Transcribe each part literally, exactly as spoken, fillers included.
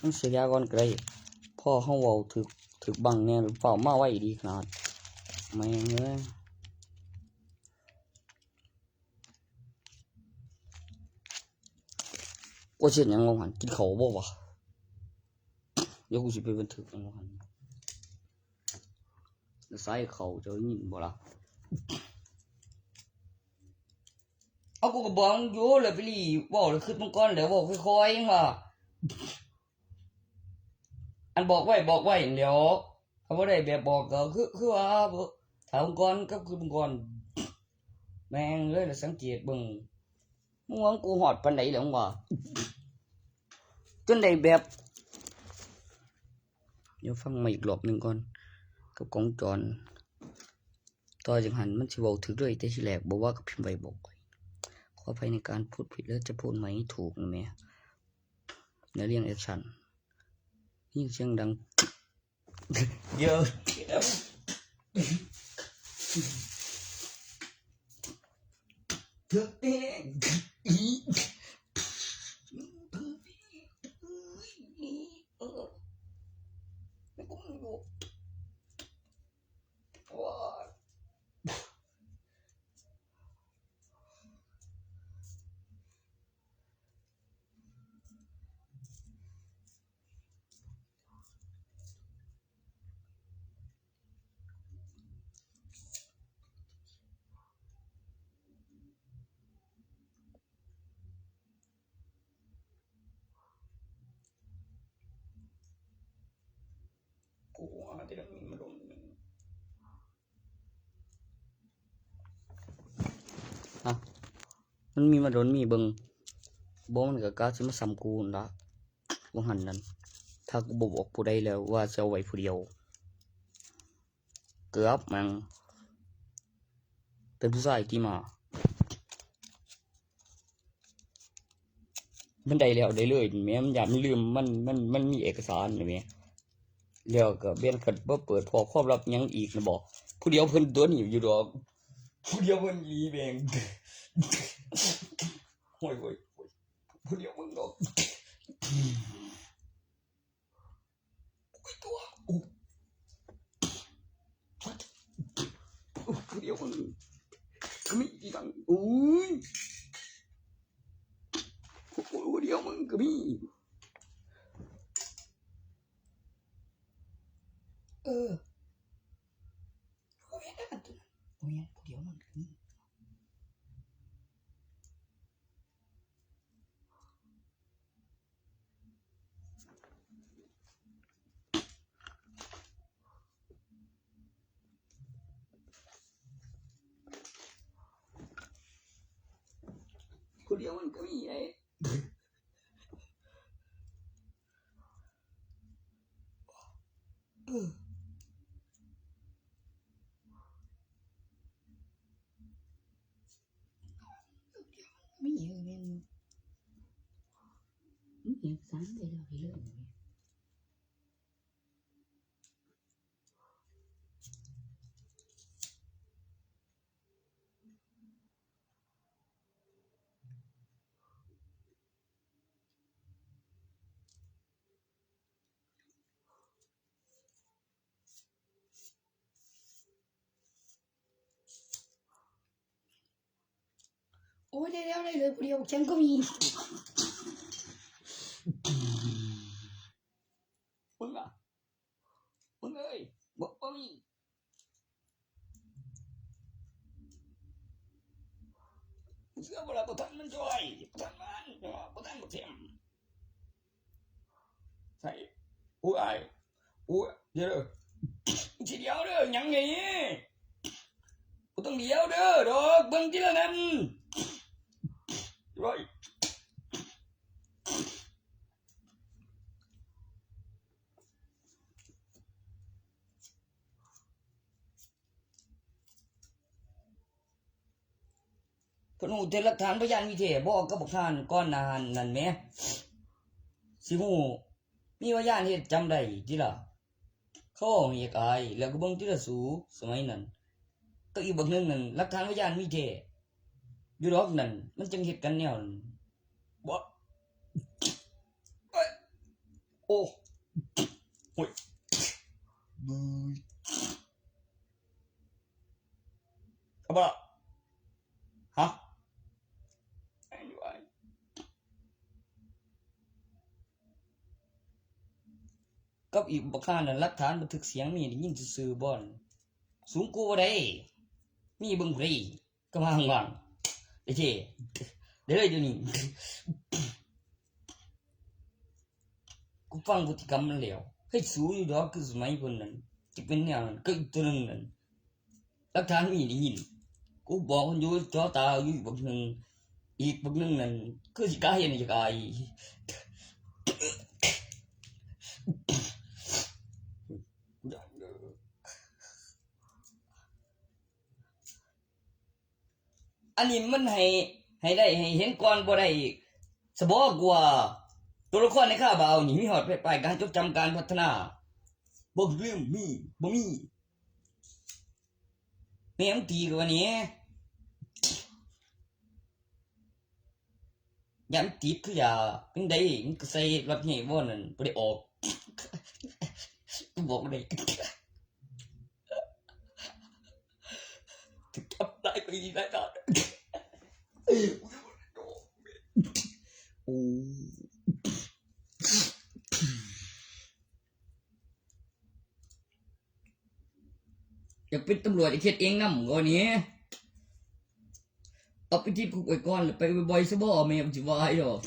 มันเสียยาก่อนก็ได้ พอเฮาเว้าถืก ถืกบังแหน่ หรือเปล่า มาไวดีขนาด แม่งเอ้ย กูสิเฮ็ดหยังว่าหั่น กินข้าวบ่วะ เดี๋ยวกูสิไปบันทึกหยังว่าหั่น แล้วสายเข้า เจ้ายินบ่ล่ะ เอา กูก็บอกมึงอยู่ แล้วไปหลีเว้า แล้วคิดมึงก่อน แล้วเว้าค่อยๆ ยังว่า อันบอกไว้ บอกไว้แหล้ว ถ้าบ่ได้แบบบอกก็คือ คือว่าบ่ ถ้ามึงก่อนกับคือมึงก่อน แม่งเอ้ย แล้วสังเกตเบิ่ง มึงว่ากูฮอดปานใดแล้วมึงว่า จนได้แบบ เดี๋ยวฟังมาอีกรอบหนึ่งก่อน กับกองจอน ต่อจากหั้นมันสิเว้าถืกเลย แต่ทีแรกบอกว่ากับพิมพ์ไว้บอกไว้ ขออภัยในการพูดผิด แล้วจะพูดไหมถูกนะแม่ ในเรื่องแอคชั่น ยิ่งเสียงดัง เดี๋ยว เดี๋ยว เดี๋ยวเอง อี กูหาแต่ละมีมาโดน ฮะ มันมีมาโดนมีเบิ่ง บ่มันก็กะสิมาซ้ำกูนั่นละ ว่าหั่นนั่น ถ้ากูบ่บอกผู้ใดแล้วว่าสิเอาไว้ผู้เดียว เกือบแม่ง เป็นผู้ชายที่มา มันได้แล้วได้เลยแหม มันย้านมันลืม มัน มัน มันมีเอกสารนี่แหม แล้วก็เบนก็บ่เปิดพอกความลับหยังอีกนะบอก ผู้เดียวเพิ่นตัวนี้อยู่ดอก ผู้เดียวเพิ่นอีแบง โอ้ย โอ้ย โอ้ย ผู้เดียวเพิ่นดอก โอ้ย ตัว โอ้ โอ้ย ผู้เดียวเพิ่นก็มีอีกอัน โอ้ย โอ้ย ผู้เดียวมันก็มี เออ โอ้ย อันตัวนั้น โอ้ย ผู้เดียวมันก็มี ผู้เดียวมันก็มีไอ้ เออ มีอยู่แม่นบ่ มีเอกสารไปแล้วไปเลย โอ้ย ได้แล้ว ได้เลย ผู้เดียว ฉันก็มี มึงอะ มึงเอ้ย บ่ บ่มี เสื้อบ่ล่ะ บ่ทันมันจ่อย บ่ทันมัน บ่ทันบ่เต็ม ใส่ โอ้ย อ้าย โอ้ย เดี๋ยวเด้อ สิเดียวเด้อ หยังนี่ บ่ต้องเดียวเด้อ ดอก เบิ่งทีละนั้น โอ้ย เพิ่นฮู้แต่หลักฐานพยานมีแท้บ่ กับบักห่านก่อนหน้าหั้นนั่นแหม สิฮู้ มีพยานเฮ็ดจำได้ติล่ะ เขาเว้าให้อยากอาย แล้วก็เบิ่งติล่ะสู สมัยนั้น กับอีกบักหนึ่งนั่น หลักฐานพยานมีแท้ อยู่ดอกนั่น มันจั่งเฮ็ดกันแนวนั้น บ่ เอ้ย โอ้ โอ้ย เอาบ่ล่ะ ฮะ กับอีกบักห่านั่น หลักฐานบันทึกเสียงมี ได้ยินซื่อๆ บ่ สูงกูบ่ได้ มีเบิ่งผู้ใด ก็มาว่างๆ ไอ้เจ้ เดี๋ยวเลยเดี๋ยวนี้ กูฟังพฤติกรรมมันแล้ว เฮ้ย สูอยู่ดอก คือสมัยเพิ่นนั่น จะเป็นแนวนั้น ก็อีกตัวหนึ่งนั่น หลักฐานมีได้ยิน กูบอกมันอยู่ จ่อตาอยู่อีกบักหนึ่ง อีกบักหนึ่งนั่น คือสิกล้าเห็นอยากอาย อันนี้มันให้ ให้ได้ ให้เห็นก่อนบ่ได้อีก สะบอกว่า ตัวละครในคาบาวนี่มีฮอดปลายการจดจำการพัฒนา บ่ลืม มี บ่มี แม่งตีกว่านี้ ยามติดคือยา เป็นได มันก็ใส่รถเฮบ่นั่น บ่ได้ออก กูบอกเลย ถูกจับได้ก็ยิงได้ก่อน โอ้ อยากเป็นตำรวจ อยากเฮ็ดเองนำก่อนนี้ เอาไปติดคุกไว้ก่อน แล้วไปบ่อยๆ ซะบ่ แม่มันสิว่าให้ดอก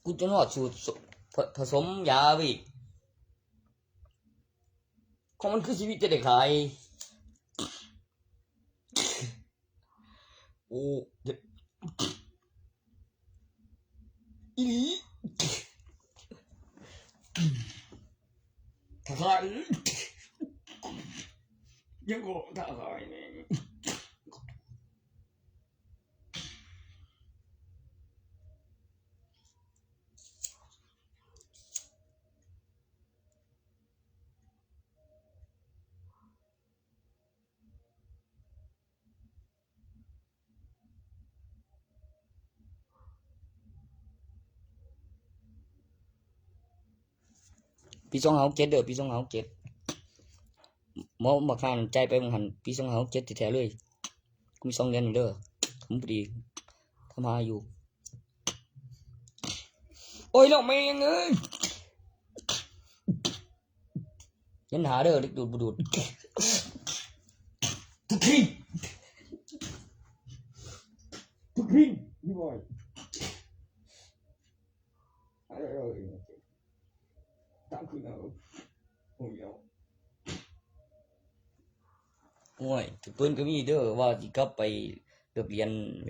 กูจนฮอดสูตรส- ผ- ผสมยาไปอีก ของมันคือชีวิตจะได้ขาย โอ้ เดี๋ยว อีหลี ถ้าขาย ยังโง่ถ้าขายนี่ ปีสองห้าหกเจ็ดเด้อ ปีสองห้าหกเจ็ด หมอมาค้างใจายไปมึงหัน ปีสองห้าหกเจ็ดแท้ๆเลย กูมีสองเหรียญอยู่เด้อ ผมพอดีทำหาอยู่ โอ้ย เนาะแม่งเอ้ย เหรียญห้าเด้อ เด็กดูดบ่ดูด ทุกที ทุกที พี่บอย เอาเลย เอาเลย ตามคืนเอา โอ้ย เอา โอ้ย ถือปืนก็มีเด้อ ว่าสิกลับไปเลิกเรียนแหม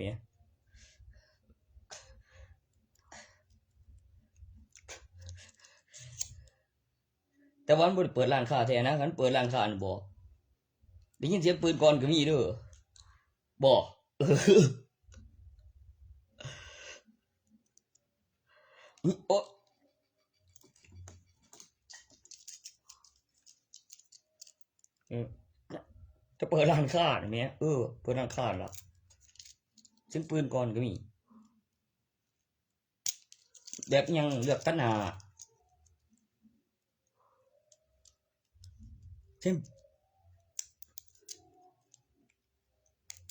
แต่ว่ามันบ่ได้เปิดร้านค้าแท้นะ คันเปิดร้านค้านี่บ่ ได้ยินเสียงปืนก่อนก็มีเด้อ บ่ เออ โอ๊ะ เออ จะเปิดร้านค้านี่แหม เออ เปิดร้านค้าล่ะ เสียงปืนก่อนก็มี แบบยังเลือกตัดหน้า เช่น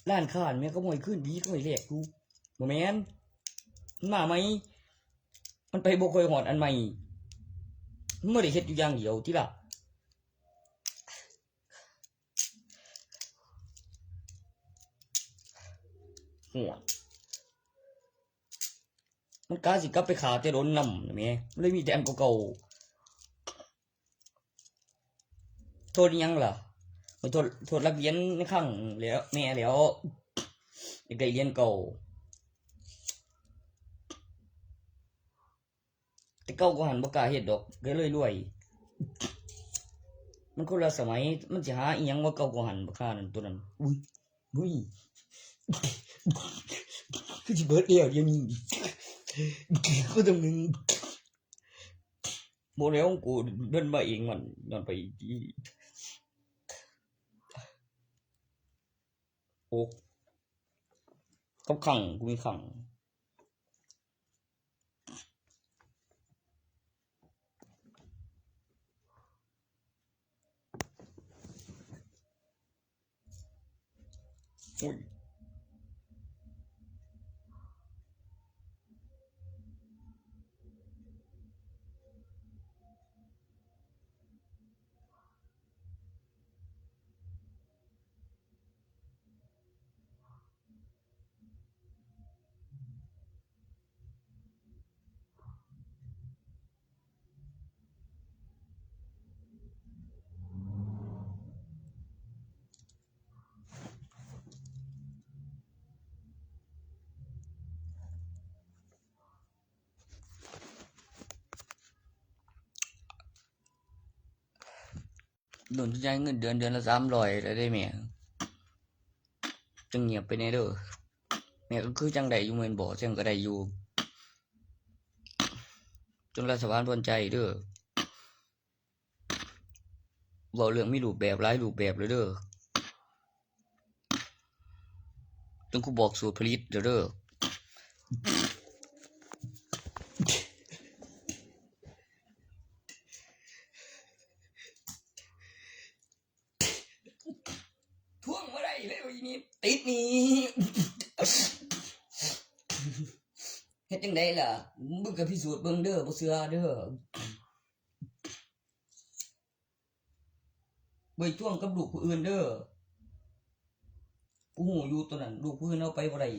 ร้านค้าแม่งก็บ่ให้คืนดี ก็ให้แลกอยู่ บ่แม่น มันมาใหม่ มันไปบ่ค่อยฮอดอันใหม่ มันบ่ได้เฮ็ดอยู่อย่างเดียวติล่ะ โอ้ย มันกะสิกลับไปฆ่าแต่โดนนำแหม มันเลยมีแต่อันเก่าๆ โทษอิหยังล่ะ โทษ โทษหลักเหรียญในคลังแหล้ว แม่แหล้ว อยากได้เหรียญเก่า แต่เก่ากว่าหั้นบ่กล้าเฮ็ดดอก ก็เลยรวย มันคนละสมัย มันสิหาอิหยังว่าเก่ากว่าหั้น บักห่านั่น ตัวนั้น อุ้ย อุ้ย คือสิเบิดแล้วเดี๋ยวนี้ ก็ต้องหนึ่ง บ่แล้ว กูเดินมาเองมัน ย้อนไปอีกที โอ้ กับขัง กูมีขัง โอ้ย โดนจ่ายเงินเดือนเดือนละสามร้อยแล้วได้แม่ จังเงียบไปแน่เด้อ แม่ก็คือจังได้อยู่แม่นบ่ จังก็ได้อยู่ จนรัฐบาลพอใจเด้อ เว้าเรื่องมีรูปแบบหลายรูปแบบเลยเด้อ จนกูบอกสูตรผลิตเด้อ เด้อ ทวงบ่ได้เลย อีนี่ติดหนี้ เฮ็ดจังได๋ล่ะ มึงก็พิสูจน์เบิ่งเด้อ บ่เชื่อเด้อ บ่ให้ทวงกับลูกผู้อื่นเด้อ กูฮู้อยู่ตอนนั้น ลูกผู้อื่นเอาไปบ่ได้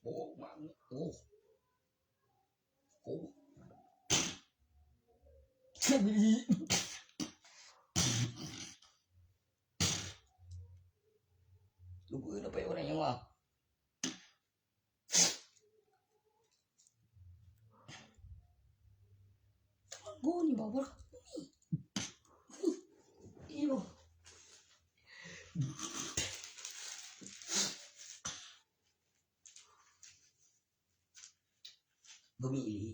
โอ้ มา โอ้ โอ้ ลูกผู้อื่นเอาไปบ่ได้หยังวะ กูนี่บอกว่า อีบ่ บ่มีอีหลี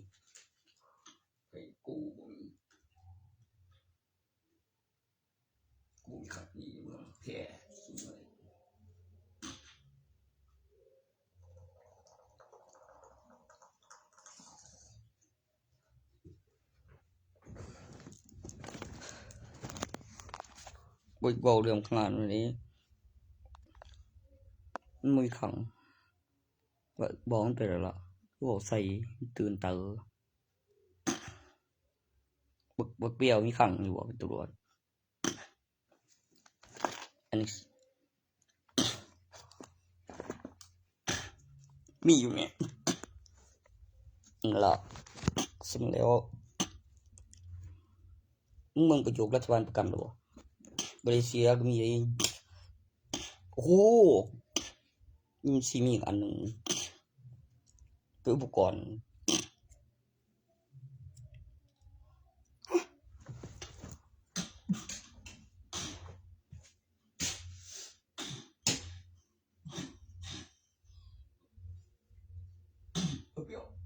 ไอ้กูบ่มี กูมีคักนี่เมืองแพร่ บ่เว้าเรื่องขนาดนี้ มันมีขัง ว่าบอกมันไปแล้วล่ะ บอกใส่ตื่นเต๋อ บัก บักเปรี้ยวมีขังอยู่บ่เป็นตำรวจ อันนี้ มีอยู่เนี่ย นั่นล่ะ ซึ่งแล้ว มึงเบิ่งประโยครัฐบาลประกันหรือบ่ มาเลเซียก็มีไอ้ โอ้โห มันสิมีอีกอันหนึ่ง เป็นอุปกรณ์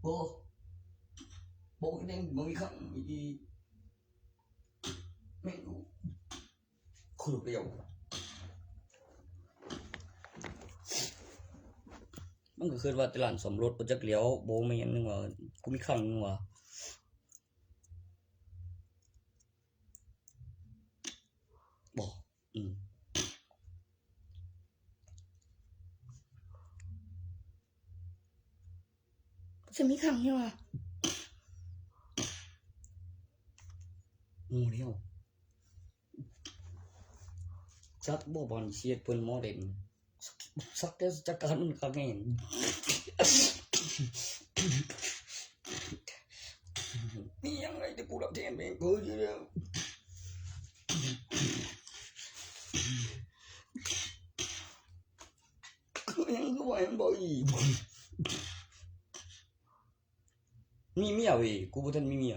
โอ้ โอ้ เด้ง บ่มีคำอีก ไม่รู้ คือเปรี้ยว มันก็คิดว่าแต่ร้านซ่อมรถบ่จักแหล้ว บ่แม่นนึงว่า กูมีครั้งนึงว่า บ่ อืม จะมีครั้งนี้ว่ะ โอ้ เดี๋ยว จักบ่ บอลเชียร์เพิ่นหมอเด่น สัก สักแต่จัดการมันคักแน่ มีหยังไงที่กูรับแทนแม่งกูอยู่แล้ว คือหยังคือว่าหยังบ่อีก มีเมียเว้ย กูบ่ทันมีเมีย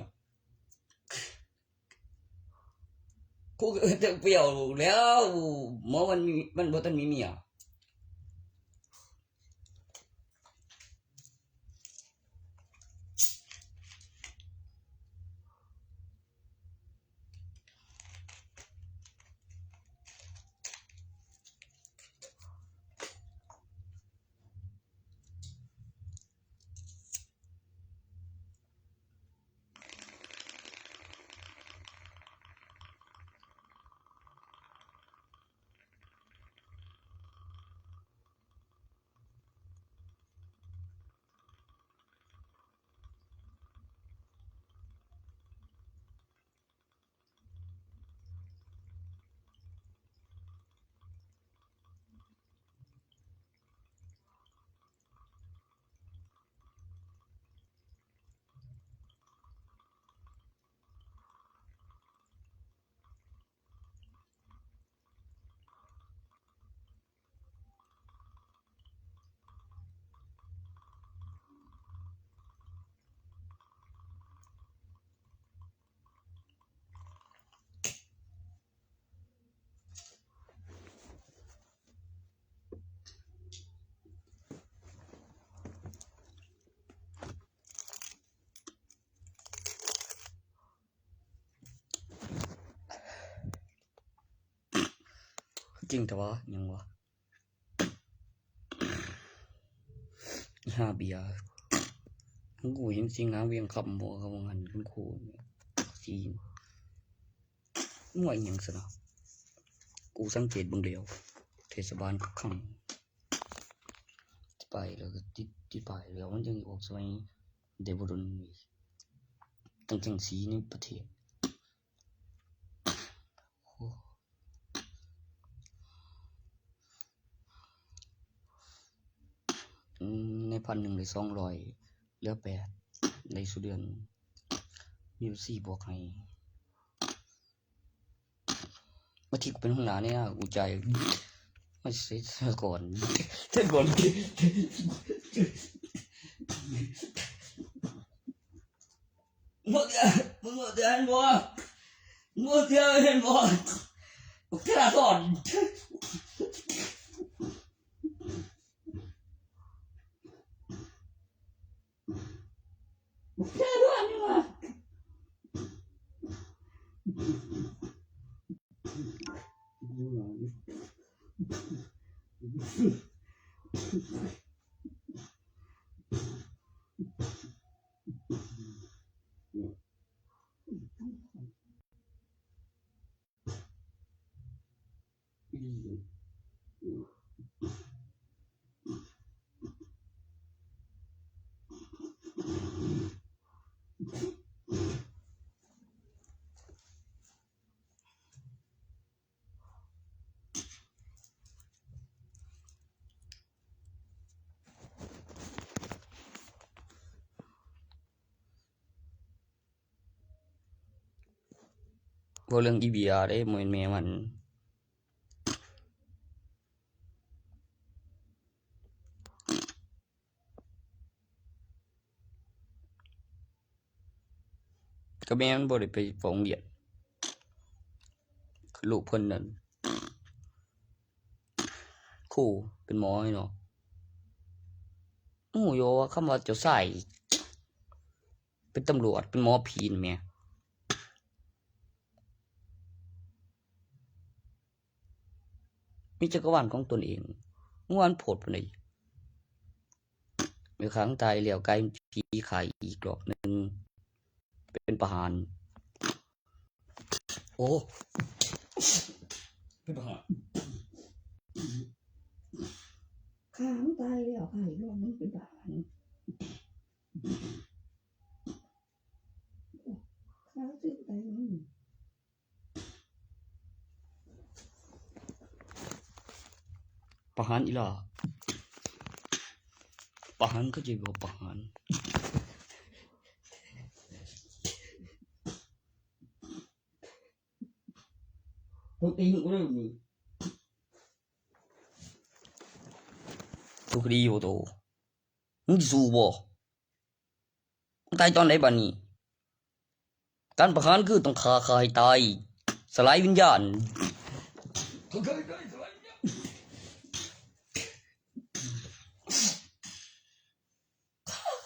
ผู้อื่นจะเปรียวแล้ว หมอมันมี มันบ่ทันมีเมีย จริงแต่ว่ายังวะ ห้าเบียร์ ของกูยังสิงหาเวียงคำบ่ เขาว่างั้น คุณครูเนี่ย จีน มั่วอีหยังซะนะ กูสังเกตเบิ่งแล้ว เทศบาลคักคัง ไปแล้วก็ติด ติดไปแล้ว มันยังออกสมัยเดบุรุนนี่ ตั้งจังสีในประเทศ โอ้ อืม ในพันหนึ่งได้สองร้อย เหลือแปด ได้สุเดือน มีอยู่สี่บวกให้ มาที่กูเป็นหัวหน้าเนี่ยนะ กูจ่าย ไม่ใช่ก่อน เช่นก่อน มึงเดือด มึงเดือดเห็นบ่ มึงเดือดเห็นบ่ บักเทื่อก่อน บักเทื่อก่อนนี่หว่า บ่เรื่องอีเบียร์เด้ บ่แม่นแม่มัน ก็แม่มันบ่ได้ไปโรงเรียน ลูกเพิ่นนั่น ครูเป็นหมอให้เนาะ ฮู้อยู่ว่าคำว่าเจ้าชาย เป็นตำรวจ เป็นหมอผีนั่นแหม มีจักรวาลของตนเอง ม่วนโพดปานใด เมื่อครั้งตายแล้วกลายเป็นผีขายอีกรอบหนึ่ง เป็นประหาร โอ้ เป็นประหาร ฆ่ามันตายแล้ว ฆ่าอีกรอบนึงเป็นประหาร ฆ่าตัวเองตายแล้วนี่ ประหารอีหล่า ประหาร เข้าใจบ่ ประหาร ตัวเองก็ได้นี่ ทุกคดีอยู่โต มึงสิสู้บ่ มึงตายตอนไหนบัดนี้ การประหารคือต้องฆ่า ฆ่าให้ตาย สลายวิญญาณ ข้าข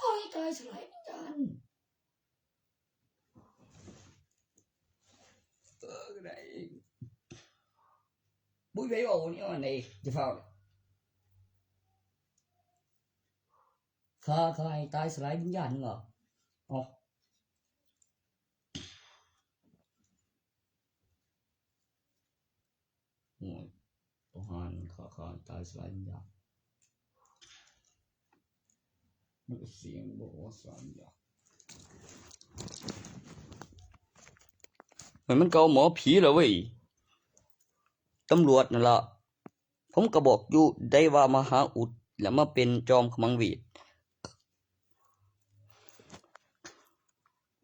อให้ตายสลายวิญญาณ เออ ได้ บุ้ยไปบอกนี่ว่าไหนจะฟัง ข้าขอให้ตายสลายวิญญาณเหรอ อ๋อ โอ้ย ทหารข้าขอให้ตายสลายวิญญาณ มันก็เสียงบอกว่าสลายวิญญาณ เหมือนมันก็เอาหมอผีแล้วเว้ย ตำรวจนั่นละ ผมก็บอกอยู่ได้ว่ามหาอุด แล้วมาเป็นจอมขมังเวท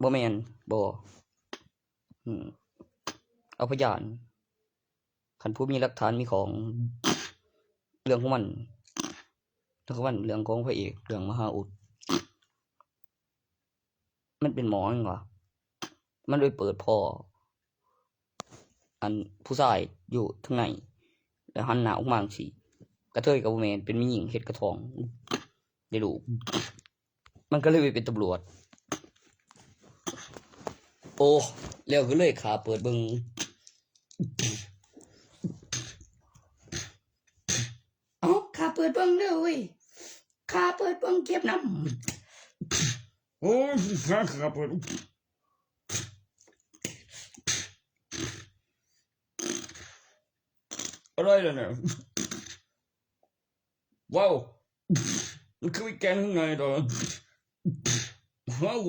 บ่แม่น บ่ อืม เอาพยาน คันผู้มีหลักฐานมีของ เรื่องของมัน เรื่องของมัน เรื่องของพระเอก เรื่องมหาอุด มันเป็นหมอหยังวะ มันไปเปิดพ้อ อันผู้ชายอยู่ทางใน แล้วหันหน้าออกมาจั่งซี้ กระเทยก็บ่แม่น เป็นแม่หญิงเฮ็ดกระท้อง ได้ลูก มันก็เลยไปเป็นตำรวจ โอ้ แล้วก็เลยข้าเปิดเบิ่ง เอ้า ข้าเปิดเบิ่งเด้อเว้ย ข้าเปิดเบิ่งเก็บน้ำ โอ้ย ข้า ข้าเปิด อะไรล่ะเนี่ย ว้าว มันคือแกงข้างในตอนนั้น ว้าว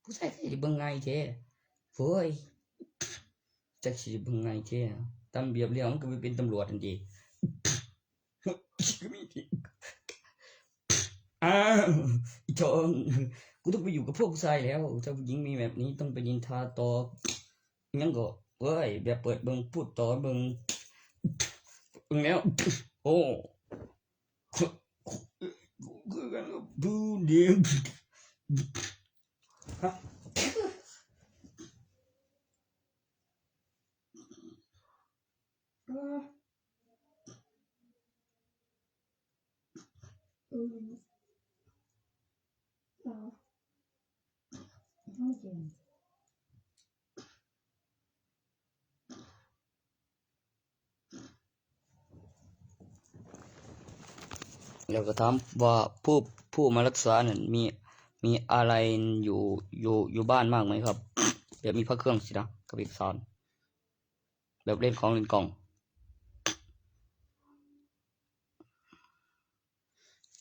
ผู้ชายคือสิเบิ่งง่ายแท้ โอ้ย จักสิเบิ่งง่ายแท้ ตามเบียบแล้วมันก็ไปเป็นตำรวจนั่นติ อ้าว อีทอง กูต้องไปอยู่กับพวกผู้ชายแล้ว เจ้าผู้หญิงมีแบบนี้ต้องไปนินทาต่อ ยังก็ เอ้ย แบบเปิดเบิ่ง พูดต่อเบิ่ง เบิ่งแล้ว โอ้ คือกันกับผู้เดียว ฮะ อืม อ๋อ ห้องเย็น แล้วก็ถามว่าผู้ ผู้มารักษานั่นมี มีอะไรอยู่ อยู่ อยู่บ้านมากไหมครับ แบบมีพระเครื่องสินะ กับเอกสาร แบบเล่นของเล่นกล่อง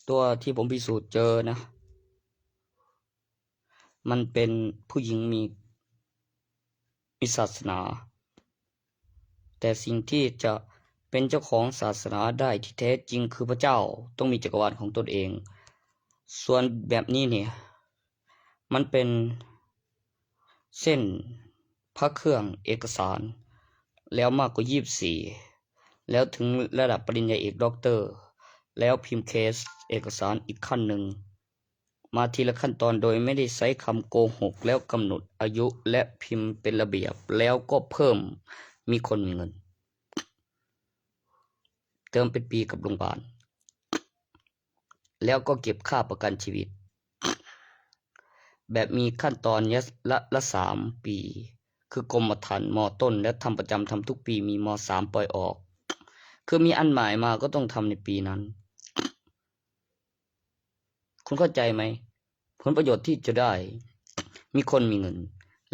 ตัวที่ผมพิสูจน์เจอนะ มันเป็นผู้หญิงมี มีศาสนา แต่สิ่งที่จะเป็นเจ้าของศาสนาได้ที่แท้จริงคือพระเจ้า ต้องมีจักรวาลของตนเอง ส่วนแบบนี้เนี่ย มันเป็นเส้นพระเครื่องเอกสาร แล้วมากกว่ายี่สิบสี่ แล้วถึงระดับปริญญาเอกด็อกเตอร์ แล้วพิมพ์เคสเอกสารอีกขั้นหนึ่ง มาทีละขั้นตอนโดยไม่ได้ใช้คำโกหก แล้วกำหนดอายุและพิมพ์เป็นระเบียบ แล้วก็เพิ่ม มีคนมีเงิน เติมเป็นปีกับโรงพยาบาล แล้วก็เก็บค่าประกันชีวิต แบบมีขั้นตอนละ ละสามปี คือกรมธรรม์ ม.ต้น และทำประจำ ทำทุกปี มี ม.สาม ปล่อยออก คือมีอันหมายมาก็ต้องทำในปีนั้น คุณเข้าใจไหม ผลประโยชน์ที่จะได้ มีคนมีเงิน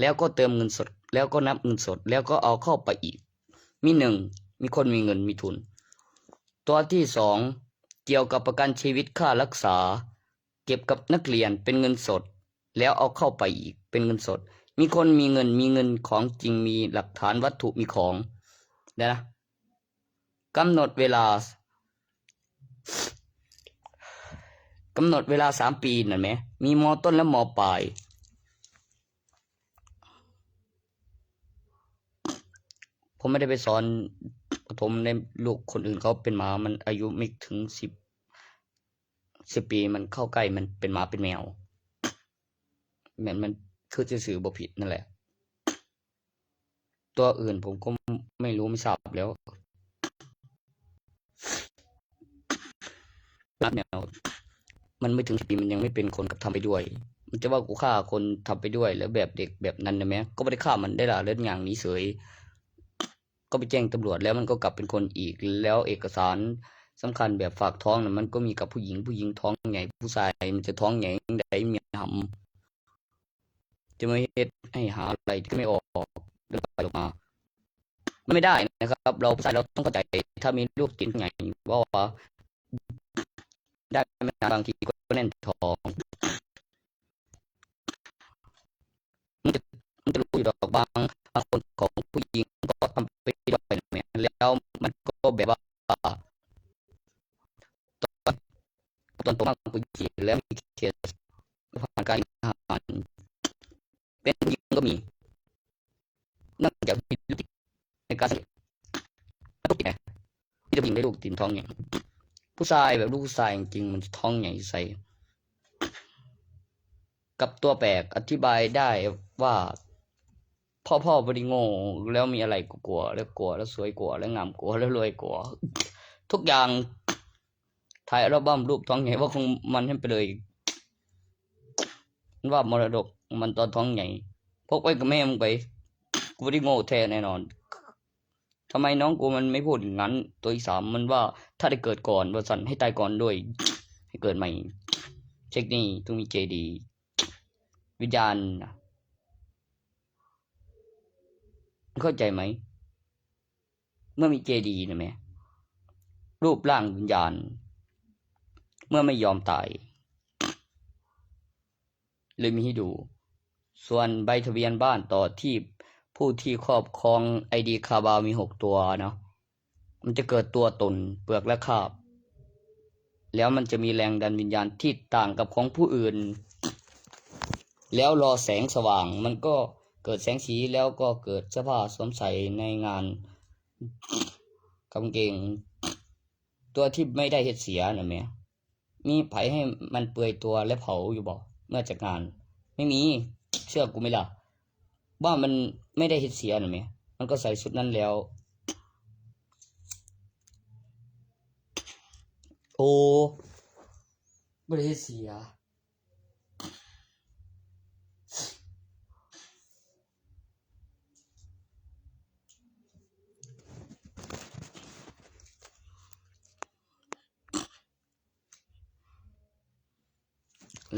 แล้วก็เติมเงินสด แล้วก็นับเงินสด แล้วก็เอาเข้าไปอีก มีหนึ่ง มีคนมีเงินมีทุน ตัวที่สอง เกี่ยวกับประกันชีวิตค่ารักษา เก็บกับนักเรียนเป็นเงินสด แล้วเอาเข้าไปอีกเป็นเงินสด มีคนมีเงิน มีเงินของจริง มีหลักฐานวัตถุ มีของ เดี๋ยวนะ กำหนดเวลา กำหนดเวลาสามปีนั่นไหม มี ม.ต้น และ ม.ปลาย ผมไม่ได้ไปสอนประถมในลูกคนอื่นเขาเป็นหมา มันอายุไม่ถึงสิบ สิบปี มันเข้าใกล้ มันเป็นหมาเป็นแมว แม่นมันคือซื่อๆบ่ผิดนั่นแหละ ตัวอื่นผมก็ไม่รู้ไม่ทราบแล้ว รักแนว มันไม่ถึงสิบปี มันยังไม่เป็นคนกับทำไปด้วย มันจะว่ากูฆ่าคนทำไปด้วย แล้วแบบเด็กแบบนั้นได้ไหม ก็ไม่ได้ฆ่ามันได้ล่ะ เล่นอย่างนี้เฉย ก็ไปแจ้งตำรวจแล้วมันก็กลับเป็นคนอีก แล้วเอกสารสำคัญแบบฝากท้องน่ะ มันก็มีกับผู้หญิง ผู้หญิงท้องใหญ่ ผู้ชายมันจะท้องใหญ่ยังไง มีทำ จะมาเฮ็ดให้หาอะไรที่ไม่ออก แล้วไปออกมา มันไม่ได้นะครับ เราผู้ชายเราต้องเข้าใจ ถ้ามีลูกติดใหญ่ เพราะว่าได้ไม่นานบางทีก็แน่นท้อง มันจะ มันจะรู้อยู่ดอก บาง บางคนของผู้หญิงก็ทำไปด้วยแหม แล้วมันก็แบบว่า ตอน ตอนผมมาผู้หญิงแล้วมีเคสผ่านการทหาร เป็นผู้หญิงก็มี เนื่องจากมีลูกติดในการเสพ ลูกติดไง ที่จะผู้หญิงได้ลูกติดท้องเนี่ย ผู้ชายแบบลูกผู้ชายจริงๆ มันจะท้องใหญ่ใส่ กับตัวแปลกอธิบายได้ว่า พ่อพ่อบ่ได้โง่ แล้วมีอะไรก็กลัว แล้วกลัว แล้วสวยกลัว แล้วงามกลัว แล้วรวยกลัว ทุกอย่าง ถ่ายอัลบั้มรูปท้องใหญ่ว่าของมันให้ไปเลย มันว่ามรดกมันตอนท้องใหญ่ พกไว้กับแม่มึงไป กูบ่ได้โง่แท้แน่นอน ทำไมน้องกูมันไม่พูดอย่างนั้น ตัวที่สามมันว่าถ้าได้เกิดก่อน ว่าสั่นให้ตายก่อนด้วย ให้เกิดใหม่ เช็คนี่ต้องมีเจดีย์ วิญญาณนะ เข้าใจไหม เมื่อมีเจดีย์นะแม่ รูปร่างวิญญาณ เมื่อไม่ยอมตาย เลยมีให้ดู ส่วนใบทะเบียนบ้านต่อที่ผู้ที่ครอบครองไอดีคาบาวมีหกตัวเนาะ มันจะเกิดตัวตน เปลือกและคราบ แล้วมันจะมีแรงดันวิญญาณที่ต่างกับของผู้อื่น แล้วรอแสงสว่าง มันก็เกิดแสงสี แล้วก็เกิดเสื้อผ้าสวมใส่ในงาน กางเกง ตัวที่ไม่ได้เฮ็ดเสียน่ะแหม มีไผให้มันเปื่อยตัวและเผาอยู่บ่ เมื่อจัดงาน ไม่มี เชื่อกูไหมล่ะ ว่ามันไม่ได้เฮ็ดเสียน่ะแหม มันก็ใส่ชุดนั้นแล้ว โอ้ บ่ได้เฮ็ดเสีย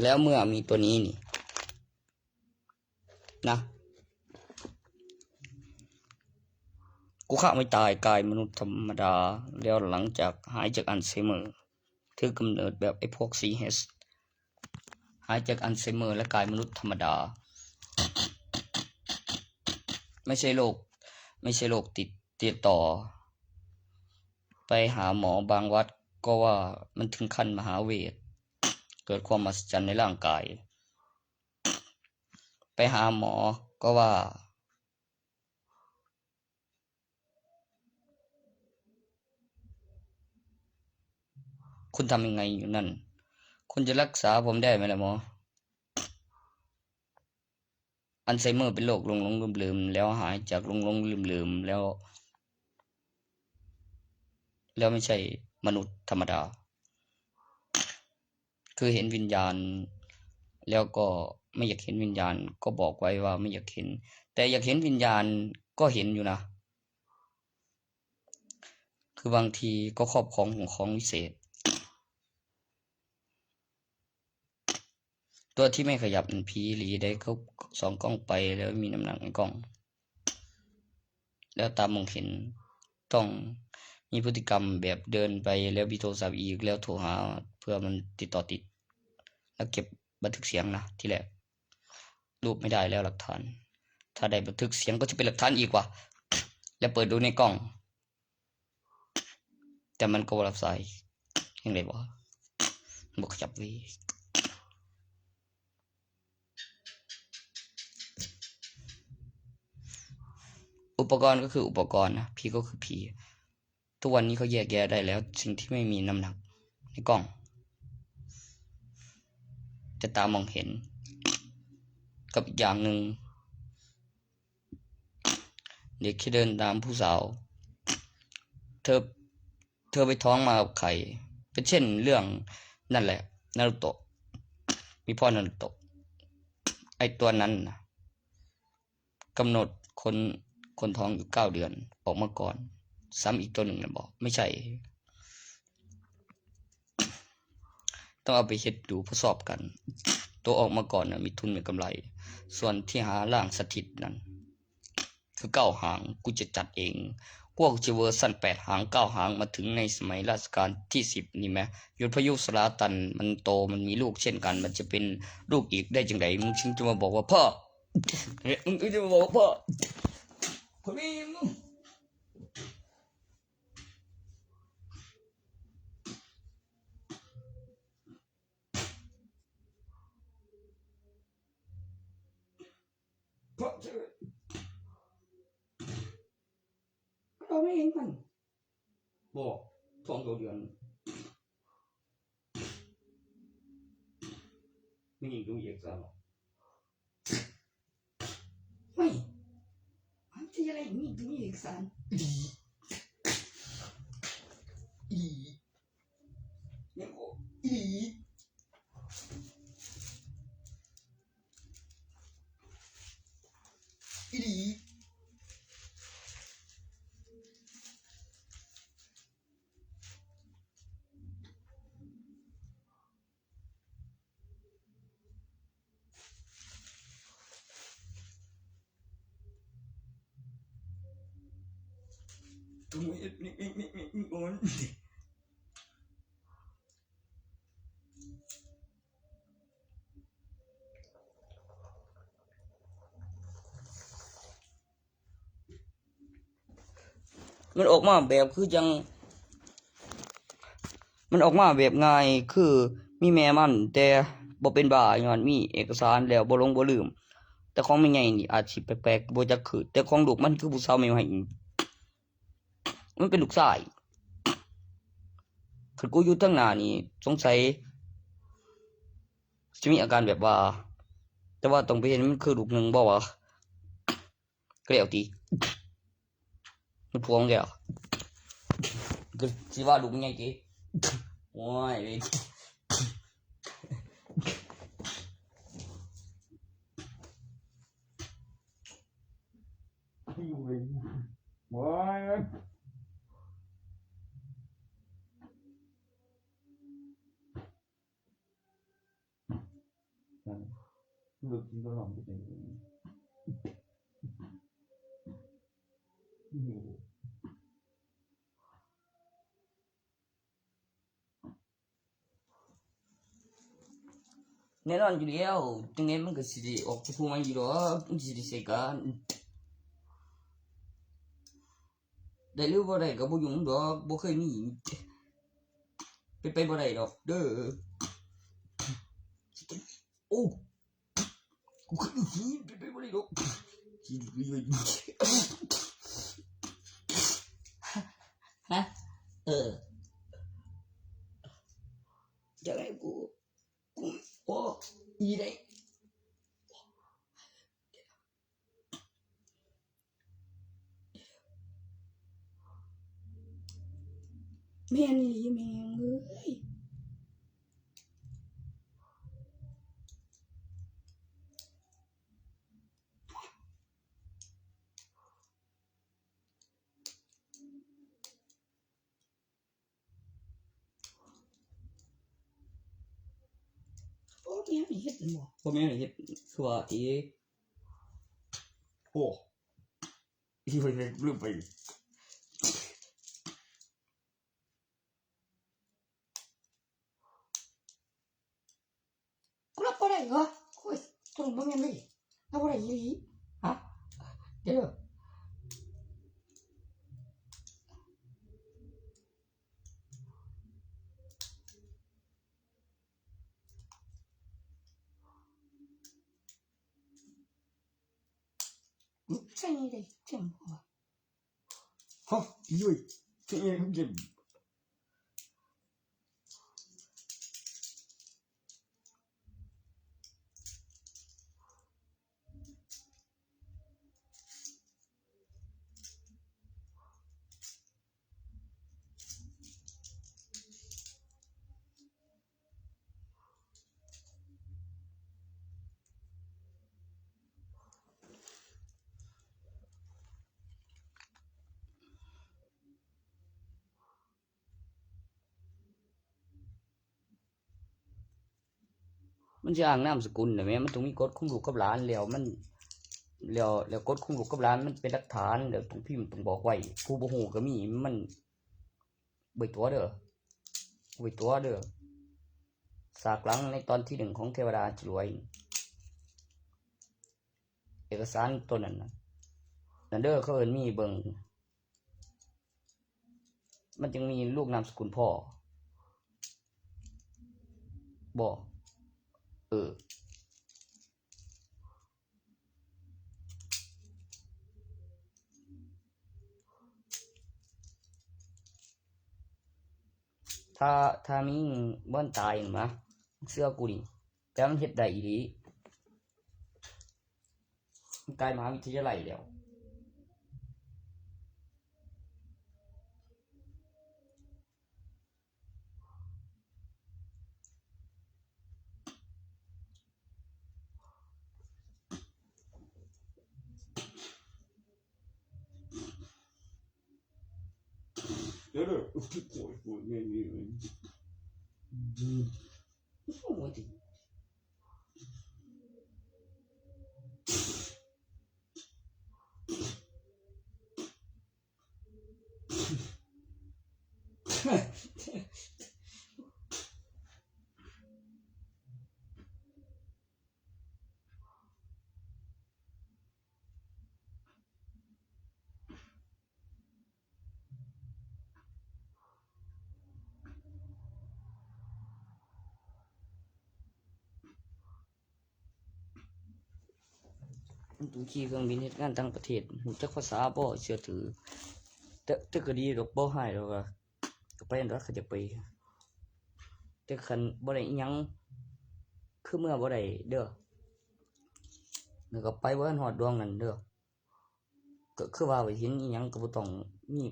แล้วเมื่อมีตัวนี้นี่ นะ กูฆ่าไม่ตาย กลายมนุษย์ธรรมดา แล้วหลังจากหายจากอัลไซเมอร์ ถือกำเนิดแบบไอ้พวก ซีเอช หายจากอัลไซเมอร์ และกลายมนุษย์ธรรมดา ไม่ใช่โรค ไม่ใช่โรคติด ติดต่อ ไปหาหมอบางวัดก็ว่ามันถึงขั้นมหาเวท เกิดความมหัศจรรย์ในร่างกาย ไปหาหมอก็ว่า คุณทำยังไงอยู่นั่น คุณจะรักษาผมได้ไหมล่ะหมอ อัลไซเมอร์เป็นโรคหลงๆลืมๆ แล้วหายจากหลงๆลืมๆ แล้ว แล้วไม่ใช่มนุษย์ธรรมดา คือเห็นวิญญาณ แล้วก็ไม่อยากเห็นวิญญาณ ก็บอกไว้ว่าไม่อยากเห็น แต่อยากเห็นวิญญาณก็เห็นอยู่นะ คือบางทีก็ครอบครองของของวิเศษ ตัวที่ไม่ขยับมันผีหลีได้ เขาส่องกล้องไปแล้วมีน้ำหนักในกล้อง แล้วตามองเห็น ต้องมีพฤติกรรมแบบเดินไปแล้วมีโทรศัพท์อีก แล้วโทรหาเพื่อมันติดต่อติด แล้วเก็บบันทึกเสียงนะ ทีแรก รูปไม่ได้แล้วหลักฐาน ถ้าได้บันทึกเสียงก็จะเป็นหลักฐานอีกว่ะ แล้วเปิดดูในกล้อง แต่มันก็บ่รับสาย ยังไงวะ บ่ขยับเว้ย อุปกรณ์ก็คืออุปกรณ์นะ ผีก็คือผี ทุกวันนี้เขาแยกแยะได้แล้ว สิ่งที่ไม่มีน้ำหนักในกล้อง แต่ตามองเห็น กับอีกอย่างหนึ่ง เด็กที่เดินตามผู้สาว เธอ เธอไปท้องมากับใคร ก็เช่นเรื่องนั่นแหละ นารูโตะ มีพ่อนารูโตะ ไอ้ตัวนั้นนะ กำหนดคน คนท้องอยู่เก้าเดือน ออกมาก่อน ซ้ำอีกตัวหนึ่งนะบอก ไม่ใช่ ต้องเอาไปเฮ็ดดู ทดสอบกัน ตัวออกมาก่อนนะ มีทุนมีกำไร ส่วนที่หาร่างสถิตนั้น คือเก้าหาง กูจะจัดเอง พวกจะเวอร์ชันแปดหาง เก้าหาง มาถึงในสมัยรัชกาลที่สิบนี่แหม หยุดพายุสลาตัน มันโต มันมีลูกเช่นกัน มันจะเป็นลูกอีกได้จังได มึงถึงจะมาบอกว่าพ่อ มึงถึงจะมาบอกว่าพ่อ พ่อแม่มึง พ่อเธอ เราไม่เห็นมัน บอก ท้องเก้าเดือน ไม่ยิงดูเอกสารหรอก ไม่ มันจะอะไรมีดูเอกสาร อี อี ยังโอ อี อี ตรงนี้นี่นี่นี่นี่นี่โอ้ย มันออกมาแบบคือจั่ง มันออกมาแบบง่าย คือมีแม่มัน แต่บ่เป็นบ้า ย้อนมีเอกสารแล้วบ่หลงบ่ลืม แต่ของแม่ใหญ่นี่อาจสิแปลกๆ บ่จักคือ แต่ของลูกมันคือผู้สาวใหม่ๆ มันเป็นลูกชาย คันกูอยู่ทางหน้านี่ สงสัยสิมีอาการแบบว่า แต่ว่าต้องไปเห็นมันคือลูกหนึ่งบ่วะ ก็แล้วติ มันพวงแกอ่ะ ก็สิว่าลูกใหญ่ติ โอ้ย โอ้ย นั่น รถกินก็ลองไปเป็น แน่นอนอยู่แล้ว จั่งใดมันก็สิได้ออกจากคุกมาอยู่ดอก มันสิได้ใช้การ ได้หรือบ่ได้ก็บ่ยุ่งดอก บ่เคยมี เป็นไปบ่ได้ดอกเด้อ โอ้ กูคืออีผี เป็นไปบ่ได้ดอก ฮะ เออ จะให้กู กู โอ้ อีได้ แม่นอีหลีแม่งเอ้ย โอ้ แม่นเฮ็ดบ่ บ่แม่นเฮ็ด คือว่าติ โอ้ อีเพิ่นลืมไป กูรับบ่ได้เหรอ โอ้ย ตัวนี้บ่แม่นเลย รับบ่ได้อีหลี ฮะ เดี๋ยว ใช่เลย เจ็บหัว ฮะ ยุ้ย ที่เองเจ็บ มันสิอ้างนามสกุลน่ะแหม มันต้องมีกฎคุมลูกกับหลาน แล้วมัน แล้ว แล้วกฎคุมลูกกับหลานมันเป็นหลักฐาน แล้วต้องพิมพ์ต้องบอกไว้ ผู้บ่ฮู้ก็มี มันบ่ตัวเด้อ บ่ตัวเด้อ ฉากหลังในตอนที่หนึ่งของเทวดาฉลวย เอกสารตัวนั้นน่ะ นั่นเด้อ เขาเอิ้นมีเบิ่ง มันจึงมีลูกนามสกุลพ่อ บ่ เออ ถ้า ถ้ามีบ่อนตายหั่นนะ เชื่อกูดิ แต่มันเฮ็ดได้อีหลี มันกลายมหาวิทยาลัยแล้ว เดี๋ยวเด้อ โอ้ย โอ้ย โอ้ย โอ้ย มันต้องขี่เครื่องบินเฮ็ดงานต่างประเทศ รู้จักภาษาบ่ เชื่อถือ แต่ แต่ก็ดีดอก บ่ฮ้ายดอกว่า ก็ไปนั่นดอก เขาจะไป แต่คันบ่ได้อิหยัง คือเมือบ่ได้เด้อ แล้วก็ไปบ่ทันฮอดดวงนั้นเด้อ ก็คือว่าไปเห็นอิหยังก็บ่ต้องมี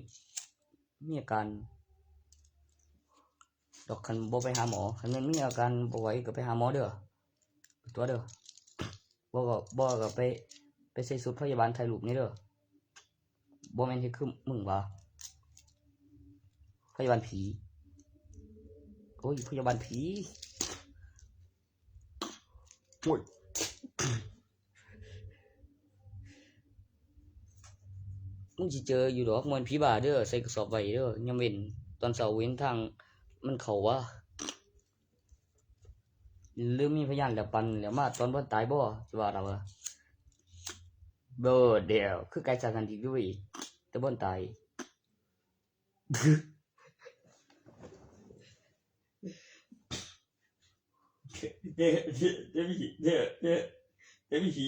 มีอาการดอก คันบ่ไปหาหมอ คันมันมีอาการบ่ไหวก็ไปหาหมอเด้อ ตัวเด้อ บ่ก็ บ่ก็ไป ไปใส่ชุดพยาบาลถ่ายรูปนี่เด้อ บ่แม่นเฮ็ดคือมึงว่า พยาบาลผี โอ้ย พยาบาลผี โอ้ย มึงสิเจออยู่ดอก มวนผีบ้าเด้อ ใส่กระสอบไว้เด้อ ยามเว้น ตอนเช้าเห็นทางมันเข้าว่า หรือมีพยานแล้วปั่นแล้วมาตอนบ่ตายบ่ สิว่าดอกว่า เด้อ เดี๋ยว คือไกลจากกันอีกอยู่อีก แต่บ่ตาย เด้อ เด้อ เด้อ เด้อ เด้อ เด้อ ผี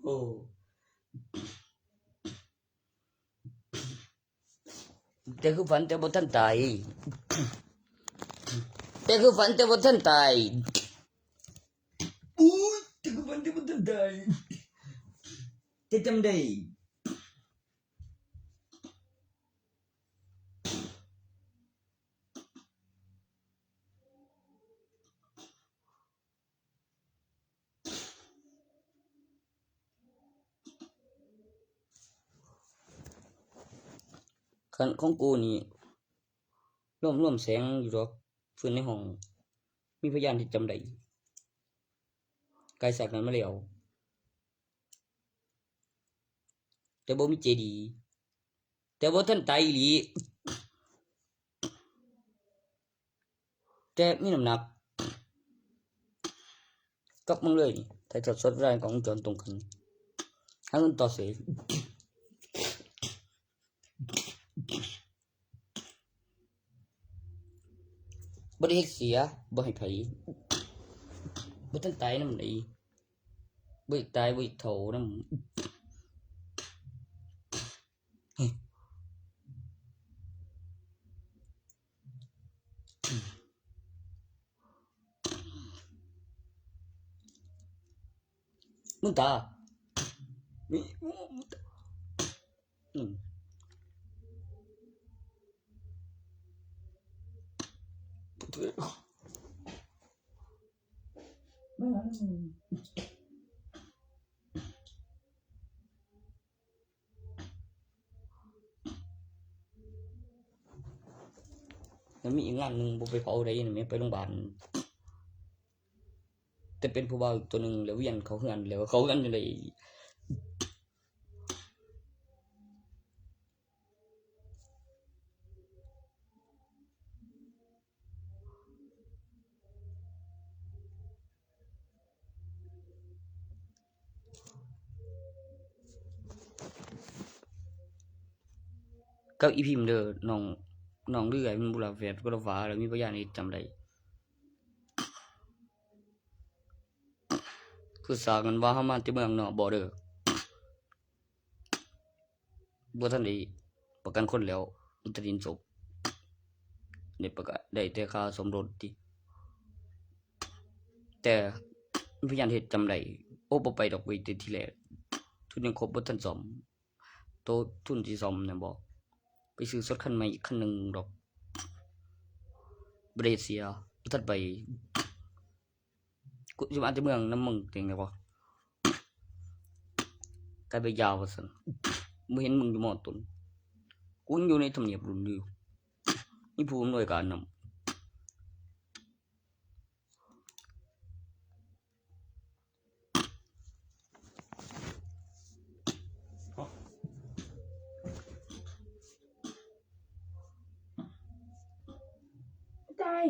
โอ้ แต่คือฝันแต่บ่ทันตาย แต่คือฝันแต่บ่ทันตาย อุ้ย แต่คือฝันแต่บ่ทันตาย แต่จำได้ คันของกูนี่ ร่วม ร่วมแสงอยู่ดอก ฟืนในห้อง มีพยานที่จำได้ ไกลจากนั้นมาแล้ว แต่บ่มีเจดีย์ แต่บ่ทันตายอีหลี แต่มีน้ำหนัก กับมึงเลยนี่ ถ่ายทอดสดเวลาของวงจรตรงกัน หาเงินต่อเสย บ่ได้เฮ็ดเสีย บ่ให้ไผ บ่ทันตายนำใด บ่อยากตาย บ่อยากเฒ่านำ มึงตา นี่ อืม แล้วมีอีกงานหนึ่ง บ่ไปเผาได้นี่แหม ไปโรงพยาบาล แต่เป็นผู้บ่าวอีกตัวหนึ่งแล้วเวียนเขาเฮือนแล้วเขาเฮือนจั่งใด กับอีพิมพ์เด้อ น้อง น้องเรื่อยมันบุหลาแฝดก็ละฟ้าแล้วมีพยานเฮ็ดจำได้ คือสากันว่าเฮามาแต่เมืองนอกบ่เด้อ บ่ทันได้ประกันคนแล้ว อุตรินศพได้ประกันได้แต่ค่าสมรสติ แต่พยานเฮ็ดจำได้ โอ้ บ่ไปดอกเว้ย แต่ทีแรก ทุนยังครบบ่ทันซ่อม โตทุนสิซ่อมน่ะบ่ ไปซื้อสดคันใหม่อีกคันหนึ่งดอก บ่ได้เสีย บ่ทันไป กูสิมาแต่เมืองนำมึงจั่งใด๋บ่ กลายเป็นยาวว่าซั่น บ่เห็นมึงอยู่มอต้น กูยังอยู่ในทำเนียบรุ่นอยู่ มีผู้อำนวยการนำ ตาย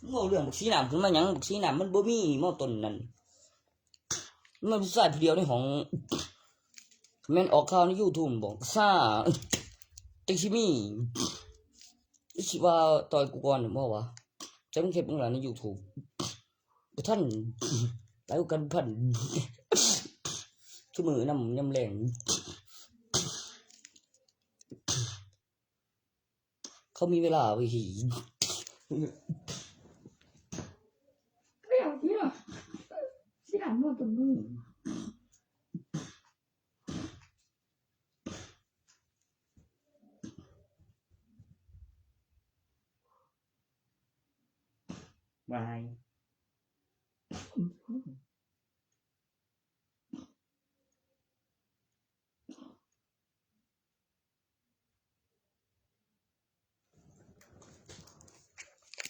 เว้าเรื่องบักสีน้ำขึ้นมาหยัง บักสีน้ำมันบ่มีมอต้นนั่น มันผู้ชายผู้เดียวในห้อง แม่นออกข่าวในยูทูบบอกซ่า จังสิมี สิว่าต่อยกูก่อนบ่วะ จังเฮ็ดมึงล่ะในยูทูบ บ่ทัน หลายกว่ากันพัน ซุมื้อนำยามแลง เขามีเวลาไว้หี ไม่เอาที่หรอ ที่หลังนอนตรงนี้ วาย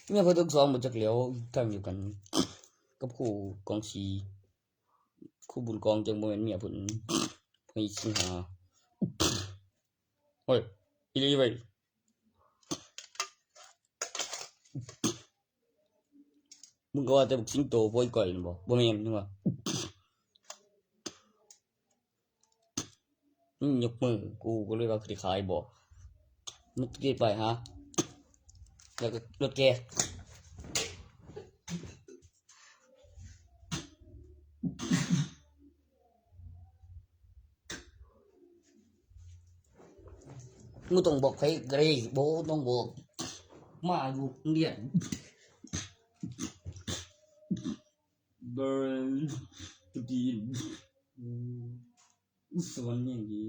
เมียเพิ่นทั้งสองบ่จักแหล้ว ทางเดียวกัน กับครูกองสี ครูบุญกองจังบ่แม่นเมียเพิ่น เพิ่นสิหา เฮ้ย อีหลีเว้ย มึงก็ว่าแต่บักสิงโตโพยก่อยนั่นบ่ บ่แม่นนี่หว่า มึงยกมือ กูก็เลยว่าสิขายบ่ มึงเก็บไปฮะ แล้วก็รถแก มึงต้องบอกใครก็ได้ บ่ต้องบอก มาอยู่โรงเรียน เบิร์น ตีน อืม สอนอย่างดี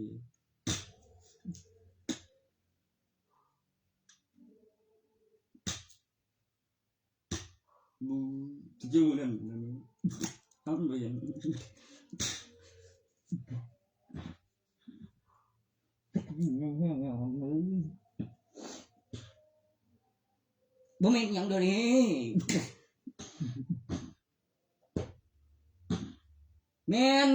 บู จะอยู่นั่น นั่น ต้องเรียน บ่แม่นหยังเดี๋ยวนี้ แม่น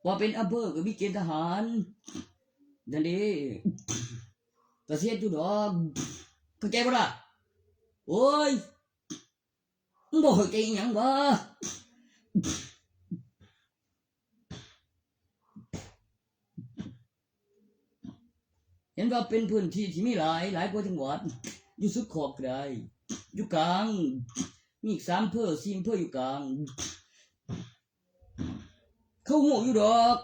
ว่าเป็นอำเภอก็มีเกณฑ์ทหาร นั่นเด้ ก็เสียอยู่ดอก เข้าใจบ่ล่ะ โอ้ย มึงบ่เข้าใจอิหยังวะ เห็นว่าเป็นพื้นที่ที่มีหลาย หลายกว่าจังหวัด อยู่สุดขอบก็ได้ อยู่กลาง มีอีกสามอำเภอ สี่อำเภออยู่กลาง เขาฮู้อยู่ดอก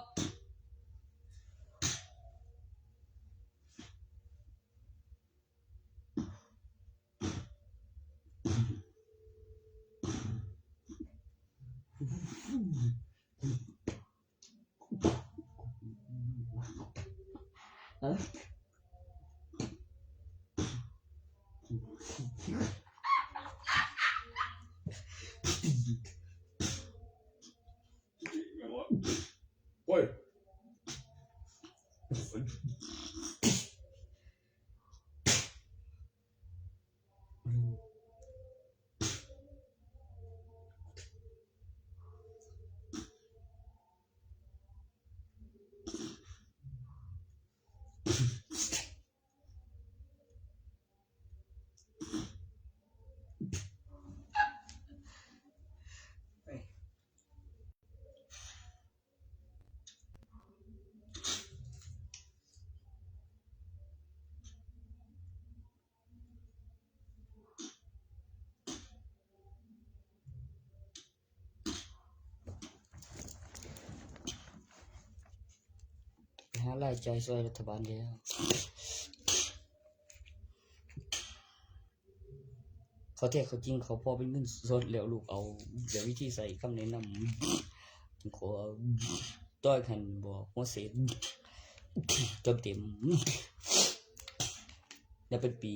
โอ้ย ไปหารายจ่ายซอยรัฐบาลแล้ว เขาแท้เขาจริง เขาพอเป็นเงินสดแล้วลูกเอา เดี๋ยววิธีใส่คำแนะนำ ขอต้อยคันบอกหัวเศษเต็มเต็ม แล้วเป็นปี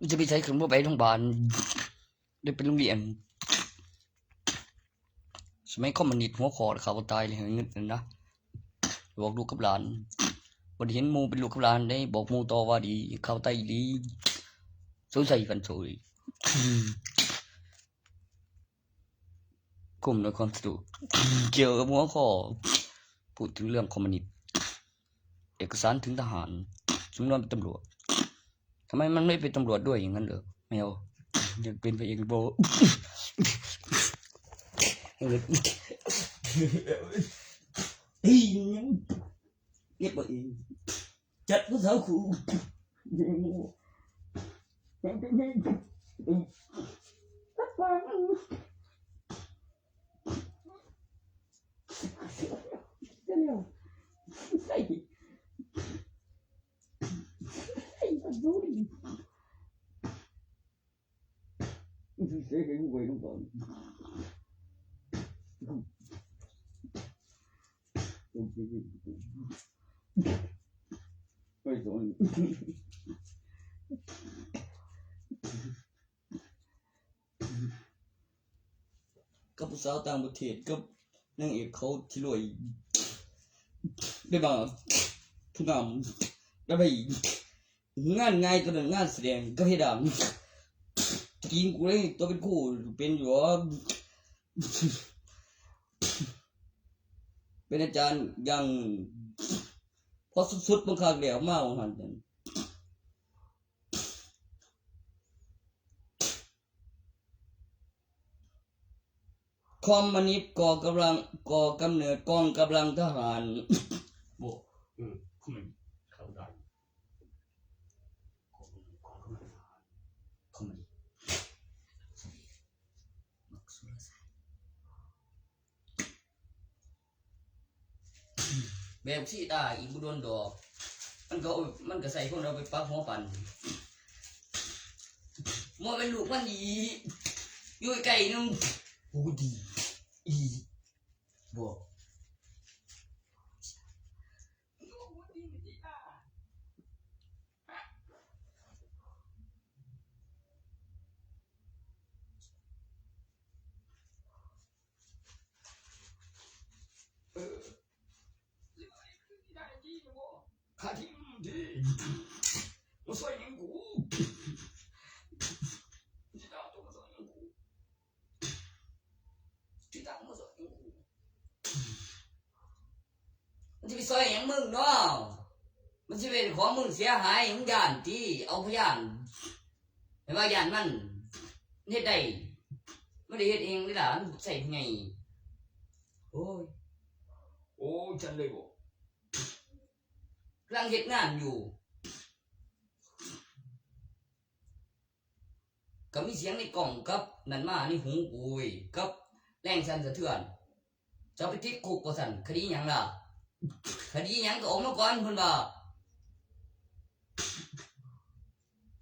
มันจะไปใช้เครื่องมือไปโรงพยาบาล ได้เป็นโรงเรียน สมัยคอมมิวนิสต์หัวข้อข่าวตายเลยเงินนั่นนะ บอกลูกกับหลาน บ่ได้เห็นหมู่เป็นลูกกับหลานได้ บอกหมู่ต่อว่าดี ข่าวตายอีหลี สงสัยกันโซย กลุ่มในความสะดวก เกี่ยวกับหัวข้อ พูดถึงเรื่องคอมมิวนิสต์ เอกสารถึงทหาร สำนวนเป็นตำรวจ ทำไมมันไม่เป็นตำรวจด้วยอย่างนั้นเหรอ ไม่เอา อยากเป็นพระเอกหรือเปล่า เฮ้ย เก็บเอาเอง จัดผู้สาวคู่ ใส่ ใส่ ใส่ ใส่ ใส่ ใส่ ใส่ เฮ้ยโดน กับผู้สาวต่างประเทศ กับนางเอกเขาที่รวย ได้มาผู้งาม ได้ไปงานง่ายตัวนั้นงานแสดงก็เฮ็ดอ่ะ ตะกี้กูเลยตัวเป็นครูเป็นอยู่ว่า เป็นอาจารย์อย่าง พอสุดๆบังคับแล้วมาว่าหั่น คอมมิวนิสต์ก่อกำลัง ก่อกำเนิดกองกำลังทหาร โอ้ เออ คอมมิวนิสต์เข้าได้ คอมมิวนิสต์ก่อกำลังทหาร คอมมิวนิสต์ มักสุรศักดิ์ แบบสิตายอีกบ่โดนดอก มันก็เอา มันก็ใส่คนเอาไปปักหัวปั่น มันเป็นลูกมันอี อยู่ไกลๆนึง โอ้ดี อี บอก เออ ขาทิ่มดี มาซอยหยังกู ที่ตาตัวมาซอยหยังกู ที่ตามาซอยหยังกู มันสิไปซอยหยังมึงเนาะ มันสิเป็นของมึงเสียหาย มึงย้านติ เอาพยาน ให้ว่าย้านมัน มันเฮ็ดได้ มันได้เฮ็ดเองเด้ล่ะ มันใส่ไง โอ้ย โอ้ย ฉันเลยบอก กำลังเฮ็ดงานอยู่ ก็มีเสียงในกล้องกับนั่นมาในหูกูเว้ย กับแรงสั่นสะเทือน จะไปติดคุกว่าซั่น คดีหยังล่ะ คดีหยังก็ออกมาก่อนเพิ่นว่า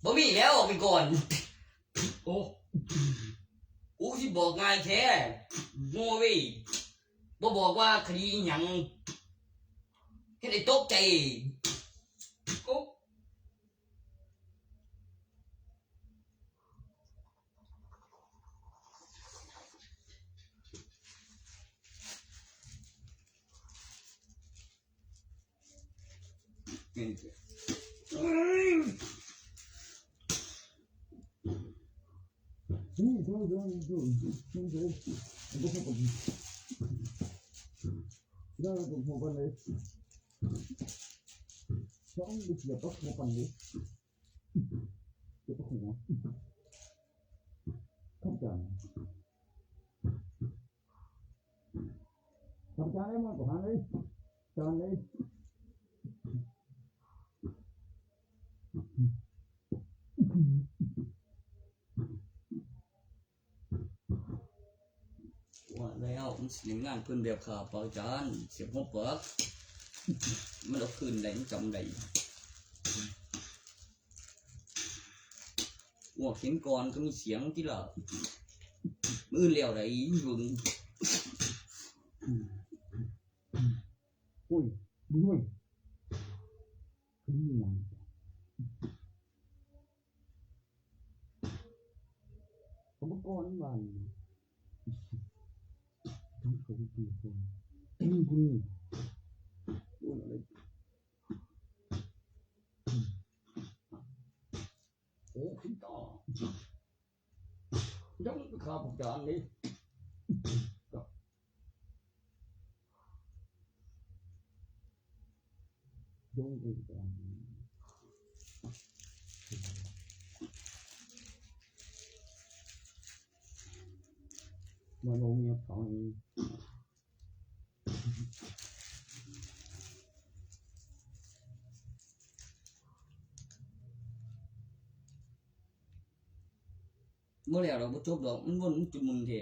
บ่มีแล้ว ออกไปก่อน โอ้ กูสิบอกง่ายแท้ โง่เว้ย บ่บอกว่าคดีอิหยัง เฮ็ดให้ตกใจ โอ้ ทำจานให้หมดก่อนเลย จานเลย ว่าแล้วมันสิเล่นงานเพิ่นแบบข้าปากจาน เสียบหัวปาก มันเอาคืนได้ มันจำได้ อ้วกเห็นก่อนก็มีเสียงที่ละ มื้อแล้วได้เบิ่ง โอ้ย ดีเว้ย ดีหยัง อุปกรณ์บ้าน ต้องเขาไปดูคน เต็มกูนี่ โอ้ย อะไร โอ้ ขึ้นต่อ ต้องไปขับจานนี่ ต้องไปจาน มันบ่มีของ บ่แล้วดอก บ่จบดอก มันวน มันจุ่มมึนแท้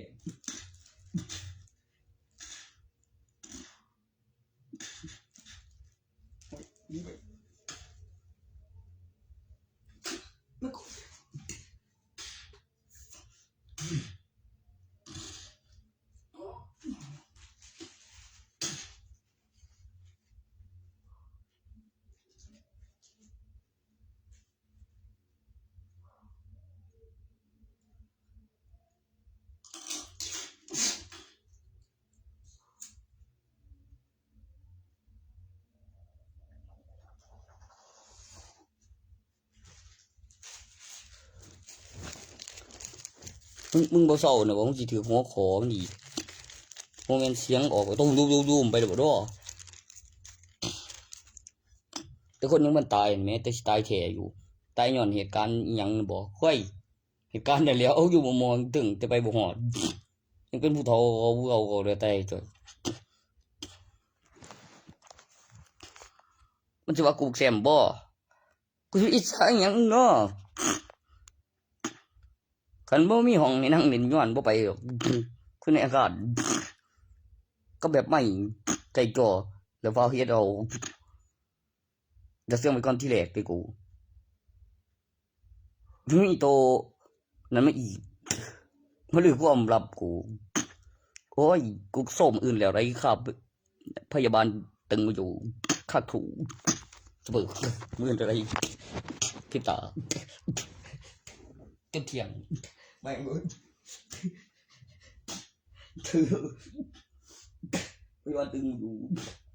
มึงบ่เซาน่ะบ่ มึงสิถืกหัวขอมันอีก บ่แม่นเสียงออกไปตุ้มๆๆๆไปเลยบ่ดอ แต่คนหนึ่งมันตายแหม แต่สิตายแท้อยู่ ตายย้อนเหตุการณ์อิหยังบ่ เฮ้ย เหตุการณ์นั่นแหล้ว เอาอยู่บ่มองตึง แต่ไปบ่ฮอด ยังเป็นผู้เฒ่า ผู้เฒ่าก็เหลือแต่จ่อย มันสิว่ากูแซมบ่ กูสิอิจฉาอิหยังเนาะ คันบ่มีห้องให้นั่งเล่นย้อนบ่ไปดอก คือในอากาศ ก็แบบไม่ใจจ่อ แล้วฟ้าวเฮ็ดเอา จะเสื่อมไปก่อนที่แรกติกู มีโต นั่นมาอีก มาลือความลับกู โอ้ย กูส้มอื่นแล้วได้ครับ พยาบาลตึงมาอยู่ คักถูกเบิกมืออะไร คิดตา จนเที่ยง ไม่เบิก คือ พยาบาลตึงมาอยู่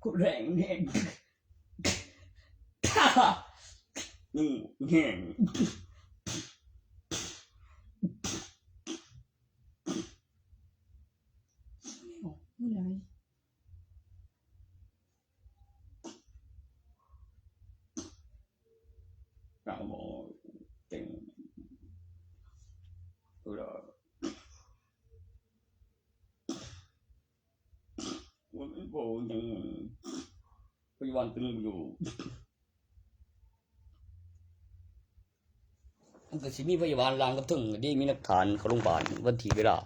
โคตรแรงแน่ อืม แห้ง ไม่ไหน กะบ่เก่ง เออ มันบ่ยัง พยาบาลตึงอยู่ มันก็สิมีพยาบาลล่างกับเทิงก็ดี มีหลักฐานเข้าโรงพยาบาล วันที่เวลา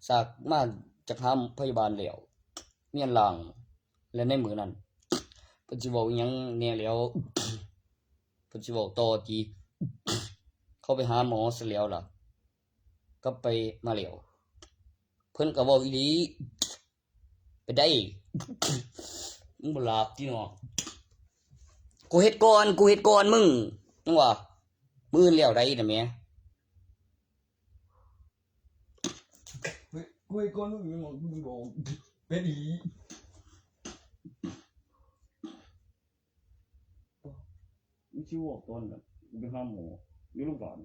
สากมาจากหาพยาบาลแล้ว เมียนล่าง และในมื้อนั้น เพิ่นสิเว้าอิหยังแหน่แล้ว เพิ่นสิเว้าต่อติ เขาไปหาหมอซะแล้วล่ะ กลับไปมาแล้ว เพิ่นก็เว้าอีหลี ไปได้ มึงบ่หลับติเนาะ กูเฮ็ดก่อน กูเฮ็ดก่อนมึง จั่งว่า มื้ออื่นแล้วได้น่ะแหม กูเฮ็ดก่อนมึง มึงบอก เป็นอี มึงสิบอกตอนน่ะ กูไปหาหมอ อยู่โรงพยาบาล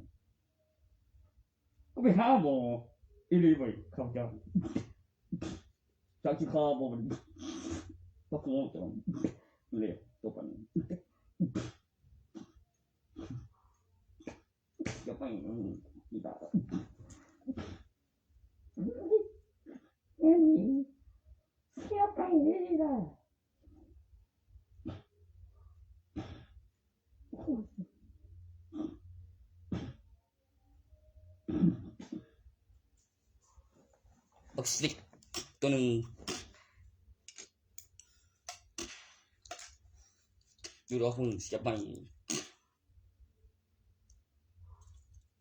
ก็ไปหาหมอ อีหลีไป เข้าใจ จากที่ข้าบอกมัน ก็คงจะเรียกตัวกัน จะไป อืม อีบ้า เสียไปเลยล่ะ บักสลิกตัวหนึ่ง อยู่ดอกมึงเสียไป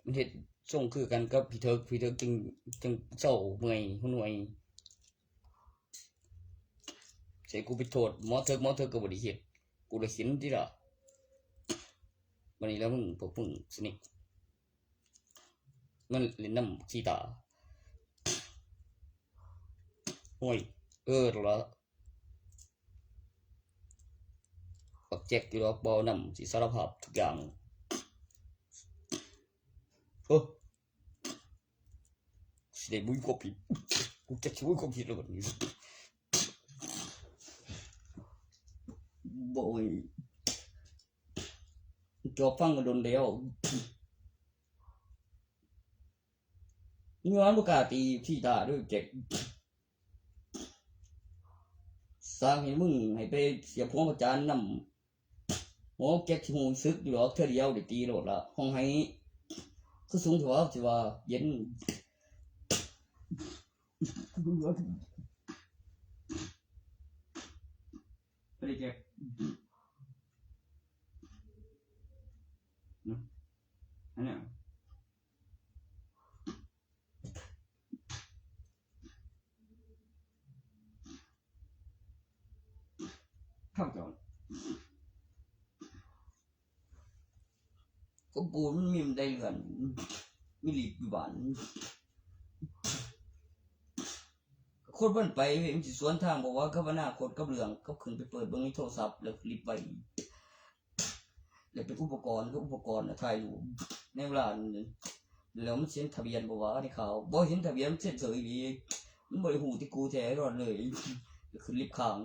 มันเฮ็ดทรงคือกันกับพี่เถิก พี่เถิกจึง จึงเศร้าเมื่อยหัวหน่วย ใส่กูไปโทษหมอเถิก หมอเถิกก็บ่ได้เฮ็ด กูเลยเห็นติล่ะ บัดนี้แล้วมึง พวกมึงสนิท มันเล่นนำขี้ตา โอ้ย เออ ละ บักแจ็คอยู่ดอก บ่นำ สิสารภาพทุกอย่าง เฮ้อ สิได้บ่มีความผิด กูจักสิบ่มีความผิดแล้วบัดนี้ บ่เว้ย จอบฟังก็โดนแล้ว ย้อนบ่กล้าตีขี้ตาด้วยแจ็ค สร้างให้มึงให้ไปเสียพวงประจานนำ โอ้ แจ็คสิฮู้สึกอยู่ดอก เทื่อเดียวได้ตีโลดละ ห้องไห้ คือสูงเถาะ สิว่าเย็น บ่ได้แจ็ค นะ อันเนี้ย ข้าวจอน ก็ปูมันมีมันได้เรือน มีหลีกอยู่บ้าน คนมันไปเว้ย มันสิสวนทาง บอกว่ากับอนาคตกับเรื่อง กับขึ้นไปเปิดเบิ่งในโทรศัพท์ แล้วลิบไป แล้วเป็นอุปกรณ์ ก็อุปกรณ์น่ะถ่ายรูป ในเวลาอันนั้น แล้วมันเซ็นทะเบียนบ่วะในข่าว บ่เห็นทะเบียนมันเซ็นเฉยอีหลี มันบ่ได้ฮู้ที่กูแท้นอนเลย ก็ขึ้นลิฟต์ค้าง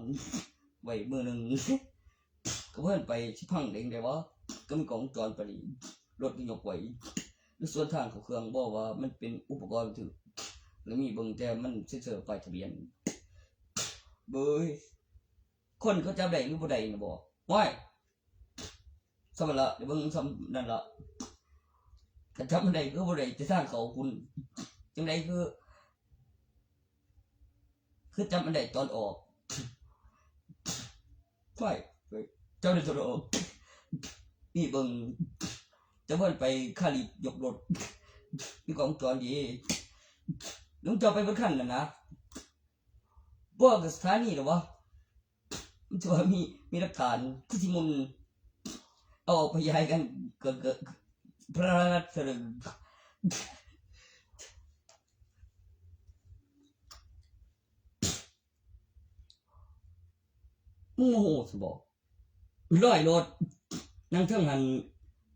ไว้มื้อหนึ่ง ก็เพิ่นไปสิพังเด้งได้วะ ก็มีกล้องวงจรไปนี่ รถก็ยกไว้ หรือสวนทางเข้าเครื่องบ่ว่ามันเป็นอุปกรณ์บันทึก แล้วมีเบิ่งแต่มันเซ็นเซอร์ป้ายทะเบียน เบ้ย คนเขาจับได้หรือบ่ได้นะบ่ ว้าย ส่ำนั้นละ เดี๋ยวเบิ่งส่ำนั่นละ คันจับมันได้คือบ่ได้แต่ทางเข้าคุณ จังใดคือ คือจับมันได้ตอนออก ว้าย เจ้าได้ตอนออก นี่เบิ่ง จะเพิ่นไปคาลิฟต์ยกรถ มีกล้องวงจรดี ลุงเจ้าไปเบิดคันนั่นนะ บ่กับสถานีหรอวะ มันจะว่ามี มีหลักฐาน คือสิมุน เอาออกไปย้ายกัน ก็ ก็ พระรัตนตรัย มึงโมโหสิบอก ร้อยรถ นั่งเทิงหัน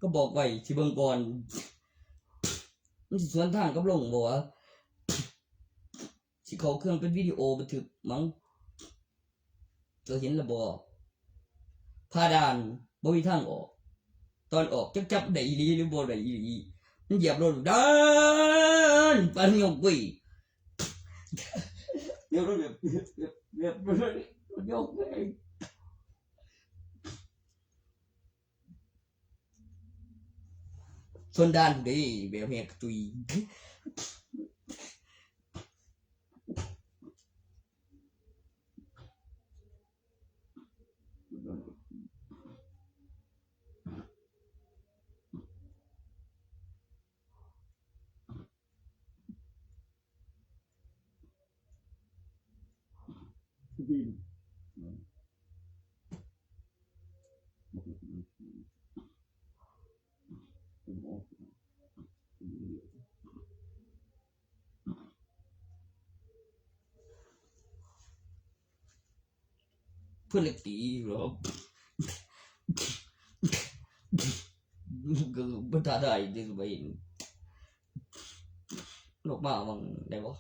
ก็บอกไว้สิเบิ่งก่อน มันสิสวนทางกับลงบ่วะ สิเข้าเครื่องเป็นวิดีโอบันทึกมั้ง เจ้าเห็นแล้วบ่ ผ่าด่าน บ่มีทางออก ตอนออกจักจับได้อีหลีหรือบ่ได้อีหลี มันเหยียบรถดัน ปานยกเว้ย เหยียบรถแบบ แบบ แบบ แบบ ยกเว้ย ส่วนด่านผู้ใดแบบแหกกระตุย เพื่อนเล็กตีหรอ ก็บ่ท้าทายเด้อ บ่เห็น ลกมาหม่องใดบ่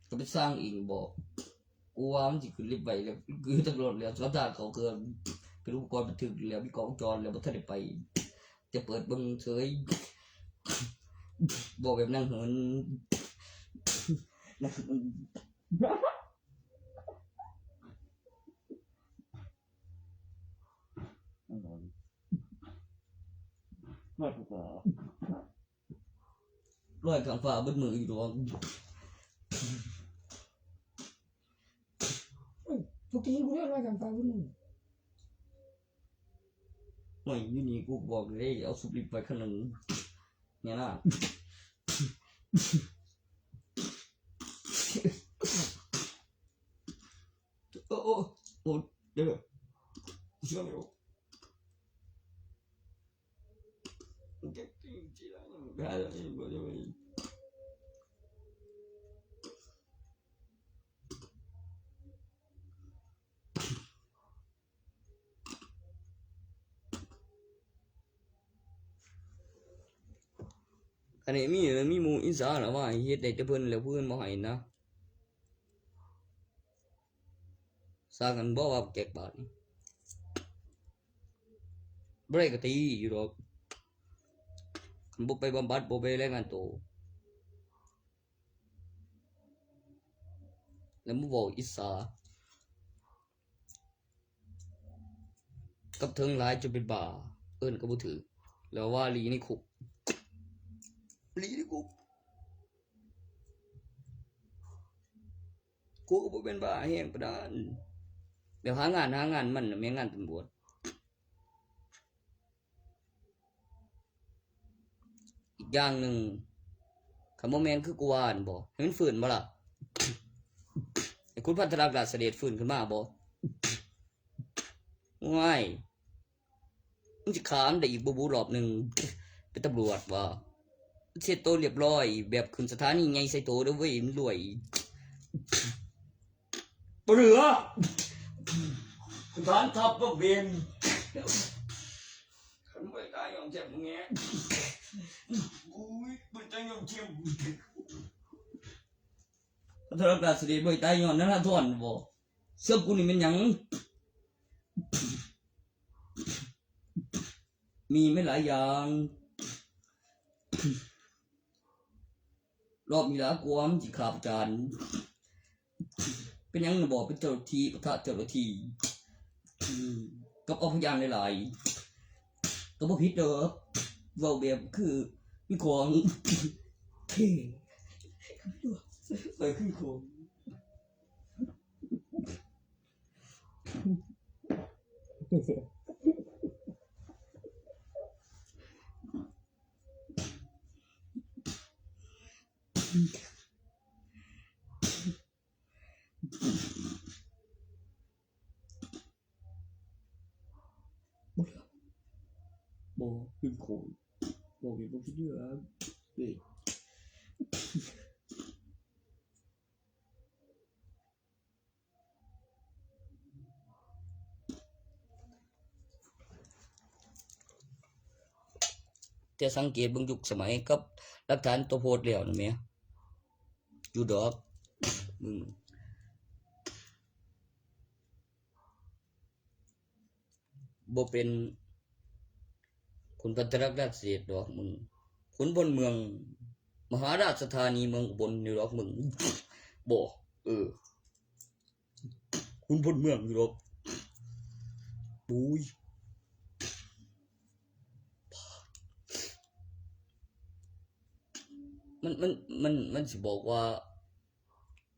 ก็ไปสร้างเองบ่ กูว่ามันสิขึ้นลิฟต์ไว้แล้ว คือตำรวจแล้ว สวนทางเข้าเครื่อง เป็นอุปกรณ์บันทึกแล้ว มีกล้องวงจรแล้ว บ่ทันได้ไป จะเปิดเบิ่งเฉย บอกแบบนั่งเหิน มาถูกแล้ว ลอยข้างฟ้าเบิดมื้ออยู่ดอก เมื่อกี้กูเรียกลอยข้างฟ้าเบิดมื้อ โอ้ย อยู่นี่กูบอกเลย เอาสุบลิบไปคันหนึ่ง เนี่ยนะ โอ้ โอ้ โอ้ เดี๋ยว เชื่อไม่ออก อันนี้มี มีหมู่อีสานน่ะว่าให้เฮ็ดได้แต่เพิ่นแล้ว ผู้อื่นบ่ให้นะ สร้างกันบ่ว่าแกกบาดนี่ บ่ได้ก็ตีอยู่ดอก คันบ่ไปบำบัด บ่ไปรายงานตัว แล้วมาเว้าอีสา กับเถิงหลายจนเป็นบ้า เอิ้นก็บ่ถืก แล้วว่าหลีในคุก หลีในคุก กูก็บ่เป็นบ้าแฮงปานนั้น แบบหางาน หางานมันน่ะ แม่นงานตำรวจ อีกอย่างหนึ่ง คันบ่แม่นคือกูว่าหั่นบ่ ให้มันฟื้นบ่ล่ะ ให้คุณพันธรักษ์ราชเดชฟื้นขึ้นมาบ่ ว้าย มึงสิฆ่ามันได้อีกบ่บุรอบหนึ่ง เป็นตำรวจบ่ เช็ดโตเรียบร้อย แบบขึ้นสถานีใหญ่ใส่โตเด้อเว้ย มันรวย ป เหลือ ฐานทัพพระเบน ขันไว้ตายยอมเจ็บมึงแง อุ้ย มันจะยอมเจ็บ พระธรรมราชเสด็จบ่ได้ตายย้อนนราธรบ่ เสื้อกูนี่แม่นหยัง มีไม่หลายอย่าง รอบนี้ละกลัวมันสิขาบจาน เป็นหยังนะบอกเป็นเจ้าหน้าที่ปะทะเจ้าหน้าที่ กับเอาพยานหลายๆ ก็บ่ผิดเด้อ เว้าแบบคือมีของ เท่ ไปคือของ บ่คือของ บ่มีบ่คือเรื่อง เอ้ย แต่สังเกตเบิ่งยุคสมัยกับหลักฐานตัวโพสต์แล้วนั่นแหม อยู่ดอก อืม บ่เป็นขุนพันธรักษ์ราชเดชดอกมึง ขุนพลเมือง มหาราชธานีเมืองอุบลนี่ดอกมึง บ่ เออ ขุนพลเมืองอยู่ดอก ปุ้ย มัน มัน มัน มันสิบอกว่า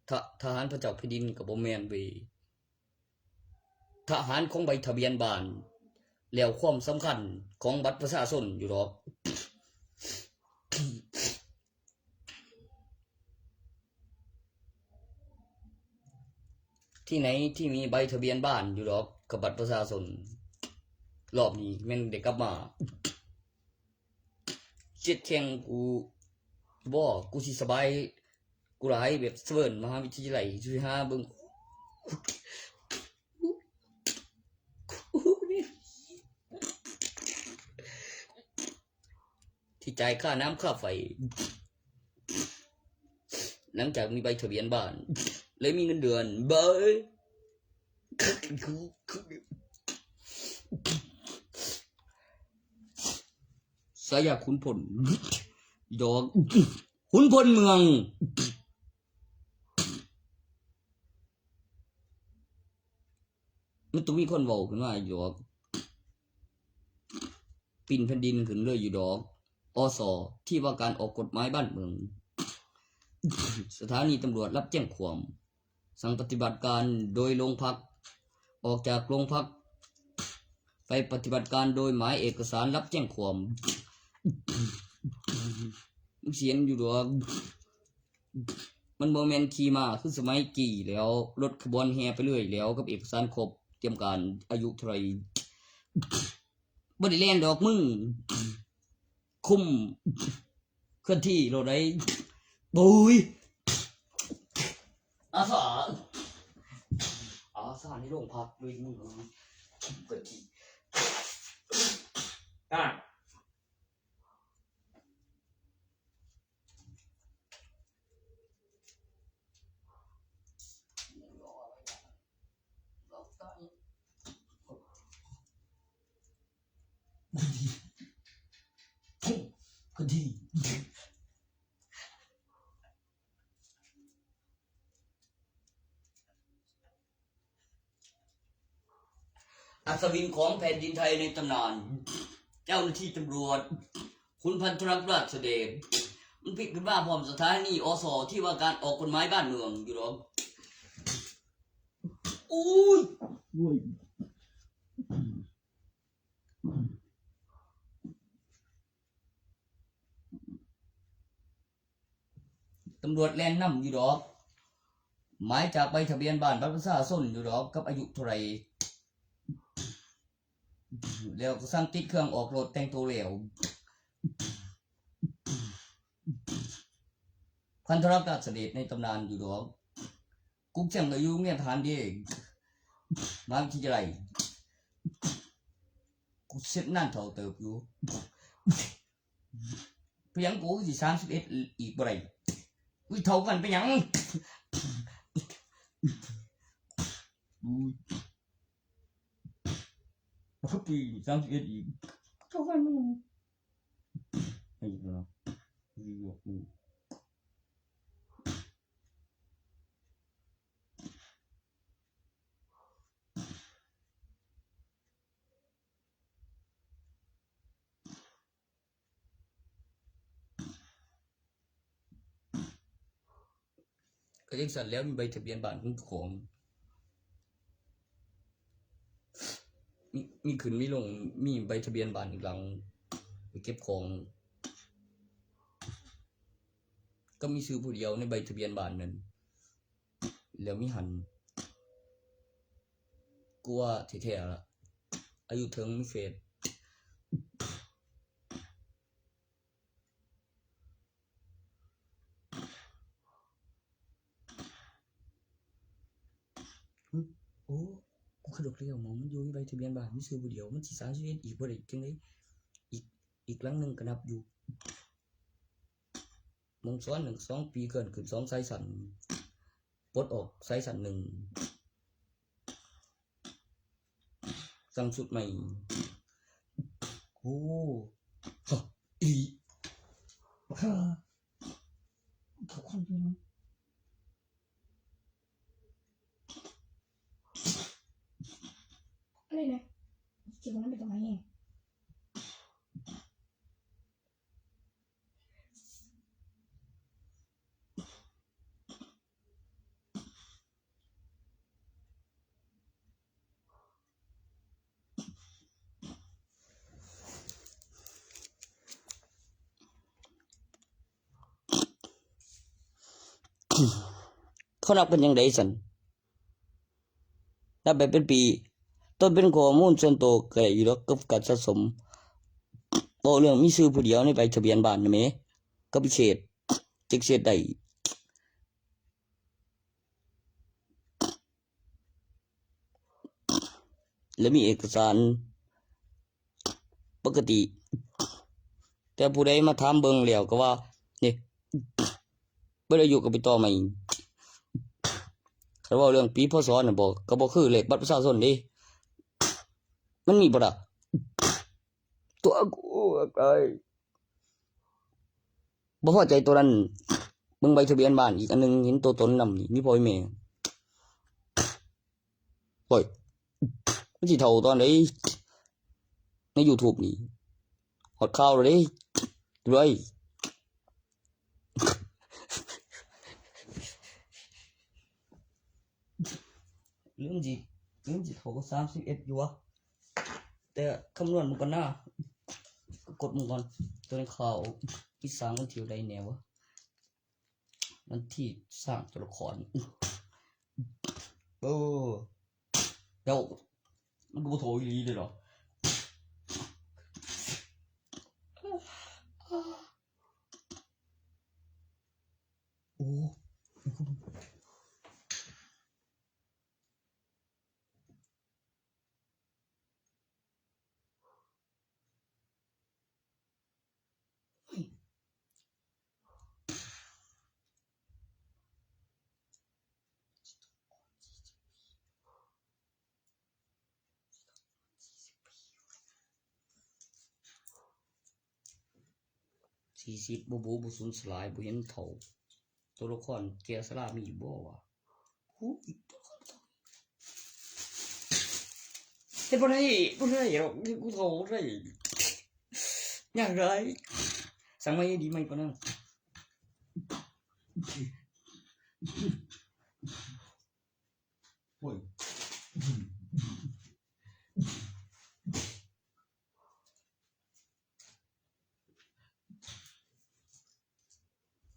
ทะ-, ทหารพระเจ้าแผ่นดินก็บ่แม่นเว้ย ทหารของใบทะเบียนบ้าน แล้วความสำคัญของบัตรประชาชนอยู่ดอก ที่ไหนที่มีใบทะเบียนบ้านอยู่ดอกกับบัตรประชาชน รอบนี้แม่นได้กลับมา เจ็ดแข่งกู บ่ กูสิสบาย กูหลายแบบเซิร์นมหาวิทยาลัย สิหาเบิ่ง ที่จ่ายค่าน้ำค่าไฟ หลังจากมีใบทะเบียนบ้าน และมีเงินเดือน เบ้ย สายาขุนพล ดอก ขุนพลเมือง มันต้องมีคนเว้าขึ้นมาอยู่ดอก ปิ้นแผ่นดินขึ้นเลยอยู่ดอก อส ที่ว่าการออกกฎหมายบ้านเมือง สถานีตำรวจรับแจ้งความ สั่งปฏิบัติการโดยโรงพัก ออกจากโรงพัก ไปปฏิบัติการโดยหมายเอกสารรับแจ้งความ เสียงอยู่ดอก มันบ่แม่นขี่ม้าคือสมัยกี้แล้ว รถขบวนแห่ไปเรื่อยแล้ว กับเอกสารครบ เตรียมการ อายุเท่าไหร่ บ่ได้แล่นดอกมึง คุมเคลื่อนที่โลดได้ บุย อาสา อาสาในโรงพักด้วยมึง คุมเคลื่อนที่ อ่ะ คดี อัศวินของแผ่นดินไทยในตำนาน เจ้าหน้าที่ตำรวจ ขุนพันธุรักษ์ราชเดช มันพลิกขึ้นมาพร้อมสถานี อส ที่ว่าการออกกฎหมายบ้านเมืองอยู่หรอก อุ้ย โอ้ย ตำรวจแล่นนำอยู่ดอก หมายจากใบทะเบียนบ้านบัตรประชาชนอยู่ดอก กับอายุเท่าไหร่ แล้วก็สั่งติดเครื่องออกรถแต่งตัวแล้ว พันธุรักษ์ราชเดชในตำนานอยู่ดอก กูเสี่ยงกับอยู่โรงเรียนทหารเด้ มหาวิทยาลัย กูเสร็จนานเท่าเติบอยู่ ไปหยังกูสิสามสิบเอ็ดอีกบ่ได้ อุ้ย เท่ากันไปหยัง อุ้ย ปีสามสิบเอ็ดอีก เท่ากันมึง ไอ้เนาะ ก็จังซั่นแหล้ว มีใบทะเบียนบ้านของเจ้าของ มี มีขึ้นมีลง มีใบทะเบียนบ้านอีกหลัง ไปเก็บของ ก็มีชื่อผู้เดียวในใบทะเบียนบ้านนั้น แล้วมีหัน กูว่าแท้ๆละ อายุเถิงมีเฟซ โอ้ กูคือดอกเลี้ยวหมองมันอยู่ในใบทะเบียนบ้าน มีชื่อผู้เดียว มันสิสามสิบเอ็ดอีกบ่ได้จังได๋ อีก อีกหลังหนึ่งก็นับอยู่ หม่องสอนหนึ่ง สองปีเกินขึ้นสองสายชั้น ปลดออกสายชั้นหนึ่ง สั่งชุดใหม่ โอ้ ฮะ อีหลี บักห่า เขาคนเดียวนะ อะไรนะ เกี่ยวกับนั้นเป็นตรงไหนเนี่ย เขานับกันจั่งใดซั่น นับแบบเป็นปี ต้นเป็นข้อมูลส่วนตัวก็ได้อยู่ดอก กับการสะสม เว้าเรื่องมีชื่อผู้เดียวในใบทะเบียนบ้านน่ะแหม กับพิเศษ จักเฮ็ดได้ และมีเอกสารปกติ แต่ผู้ใดมาถามเบิ่งแล้วก็ว่า นี่ เบิดอายุก็ไปต่อใหม่ คันเว้าเรื่องปี พ.ศ. น่ะบ่ ก็บ่คือเลขบัตรประชาชนเด้ มันมีบ่ล่ะ ตัวกูไอ้ บ่พอใจตัวนั้น เบิ่งใบทะเบียนบ้านอีกอันหนึ่ง เห็นตัวตนนำนี่ มีพ่อมีแม่ โอ้ย มันสิเฒ่าตอนใด ใน YouTube นี่ ฮอดข่าวแล้วเด้ เว้ย ลืมสิ ลืมสิ เขาก็สามสิบเอ็ดอยู่วะ แต่คำนวณมันก็น่า ก็กดมันก่อน ตัวในข่าว อีสานมันเที่ยวใดแนววะ มันที่สร้างตัวละคร เออ แล้วมันก็บ่โทรอีหลีเลยเหรอ โอ้ เฮ้ย สี่สิบ บ่บู๊ บ่สูญสลาย บ่เห็นเฒ่า ตัวละครแก่ชรามีอยู่บ่วะ หูย ตัวละครเฒ่า เฮ็ดบ่ได้ บ่ได้หรอก กูเฒ่าบ่ได้ ยากหลาย สั่งมาดีใหม่ปานนั้น โอ้ย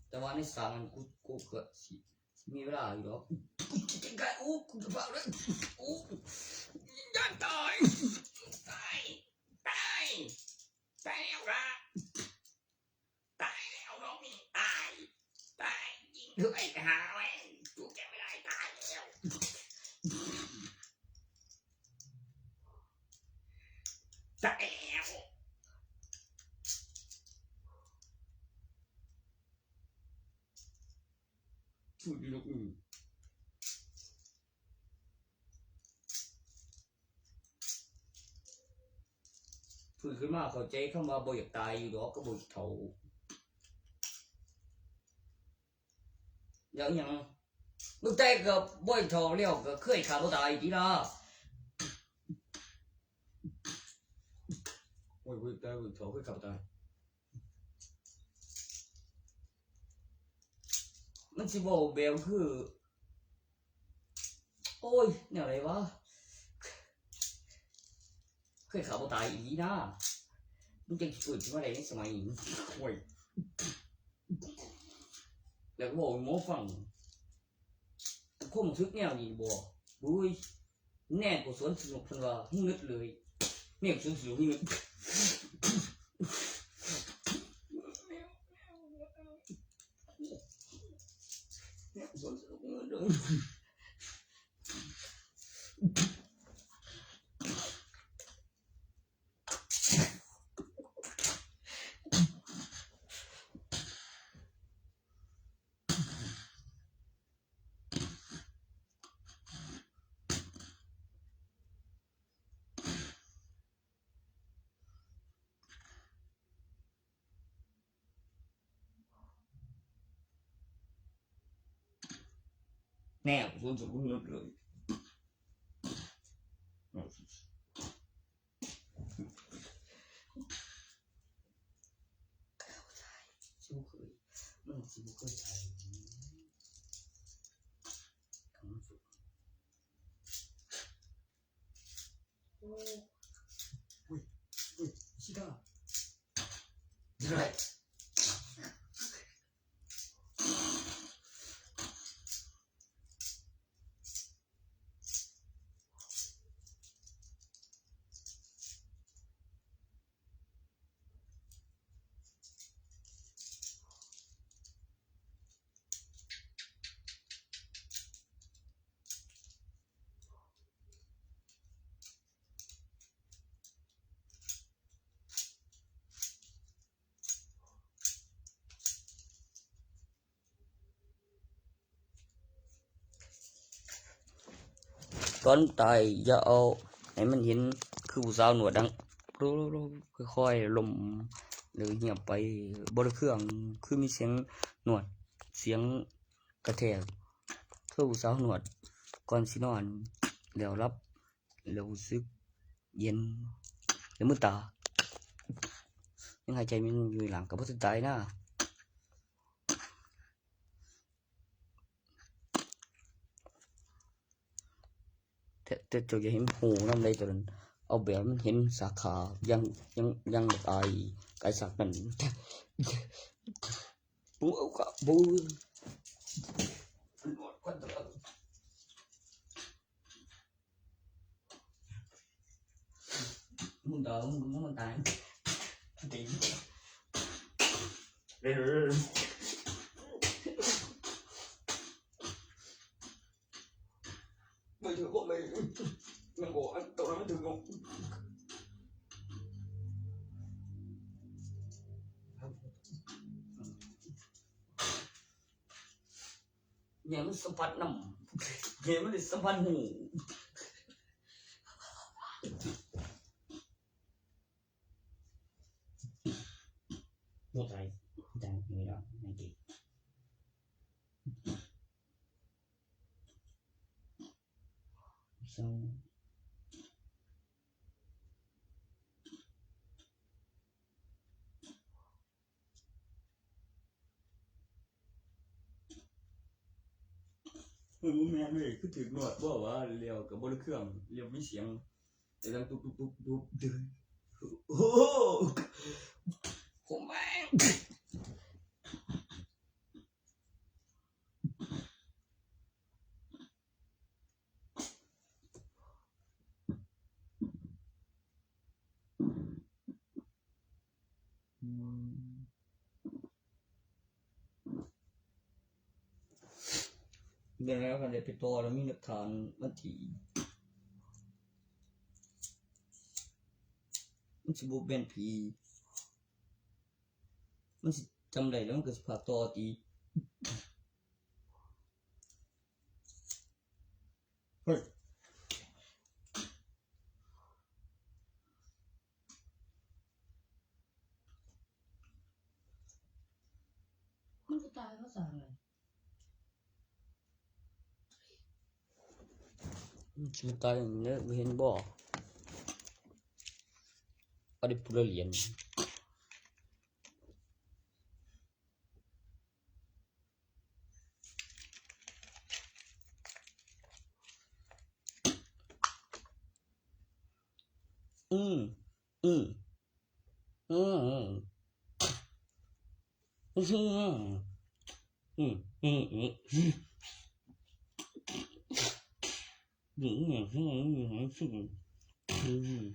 แต่ว่าในสามอันกู กูก็สิ สิมีเวลาอยู่ดอก กูจะกินไก่ โอ้ กูจะเผาเลย โอ้ ย่านตาย ตาย ตาย ตายแล้วล่ะ ตายแล้วน้องหมี ตาย ตาย ยิงเถื่อนไปหาแม่ง กูจะไม่ได้ตายแล้ พูดอยู่นกอื่น ฟื้นขึ้นมาเข้าใจคำว่าบ่อยากตายอยู่ดอก ก็บ่อยากเฒ่า แล้วหยัง มึงแต่ก็บ่อยากเฒ่าแล้ว ก็เคยฆ่าบ่ตายติล่ะ โอ้ย บ่อยากตาย บ่อยากเฒ่า เคยฆ่าบ่ตาย มันสิเว้าแบบคือ โอ้ย แนวใดวะ เคยฆ่าบ่ตายอีหลีนะ มึงจังสิเกิดขึ้นมาได้ในสมัยนี้ โอ้ย แล้วก็บอกให้หมอฟัง ความรู้สึกแนวนี้บ่ บุ้ย แน่กว่าสวนสนุกเพิ่นว่า งึดเลย แน่กว่าสวนสนุก งึด แน่กว่าสวนสนุก งึดเลย แน่ สวนสนุก งึดเลย สิบ่เคย มันสิบ่เคยใส่ โอ้ อุ้ย อุ้ย ชิดา อะไร ตอนตายอย่าเอาให้มันเห็น คือผู้สาวหนวดดัง ค่อยๆ ลม แล้วเงียบไป บ่ได้เครื่อง คือมีเสียงหนวด เสียงกระแทก คือผู้สาวหนวด ก่อนสินอน แล้วหลับ แล้วรู้สึกเย็น แล้วมืดตา ยังหายใจมันอยู่หลัง ก็บ่ทันตายนะ แต่ แต่เจ้าอย่าเห็นหูนำเลย ตัวนั้น เอาแบบมันเห็นสาขา ยัง ยัง ยังอยากอาย กายสักนั่น ปูเอากะปู มึงด่ามึง มึงมันตาย ตี เร็วๆๆ ไม่ถือพวกเลย มันบอกอันตัวนั้นมันถือพวก เนี่ยมันสัมผัสนำ เนี่ยมันได้สัมผัสหู บ่ตาย จังนี่ล่ะ นั่นเอง So เออ บ่แม่นเว้ย คือถืกนวดบ่วะ แล้วก็บ่ได้เครื่อง แล้วมีเสียง แต่ดังตุ๊บตุ๊บตุ๊บตุ๊บ โอ้โห ผมแม่ง อืม เดี๋ยวนะ คันได้ไปต่อแล้วมีหลักฐานวันที่ มันสิบ่แม่นผี มันสิจำได้แล้วมันก็สิพาต่อติ เฮ้ย มันก็ตายเพราะสารอะไร มันสิตายอย่างนี้เห็นบ่ อันนี้ผู้ละเหรียญ อืม อืม อืม อืม อืม อืม อืม อืม อืม อืม อืม อืม อืม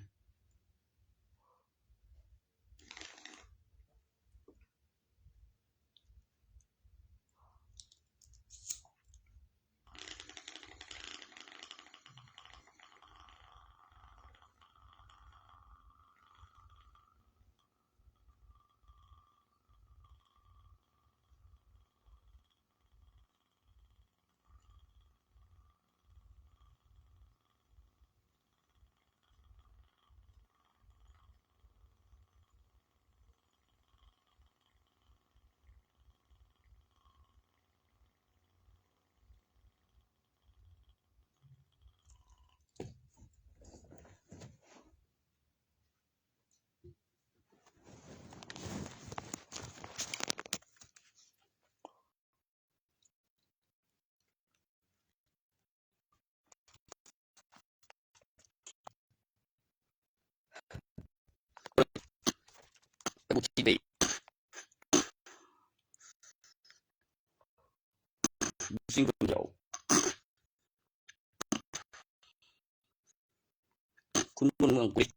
คุณพลเมืองกริก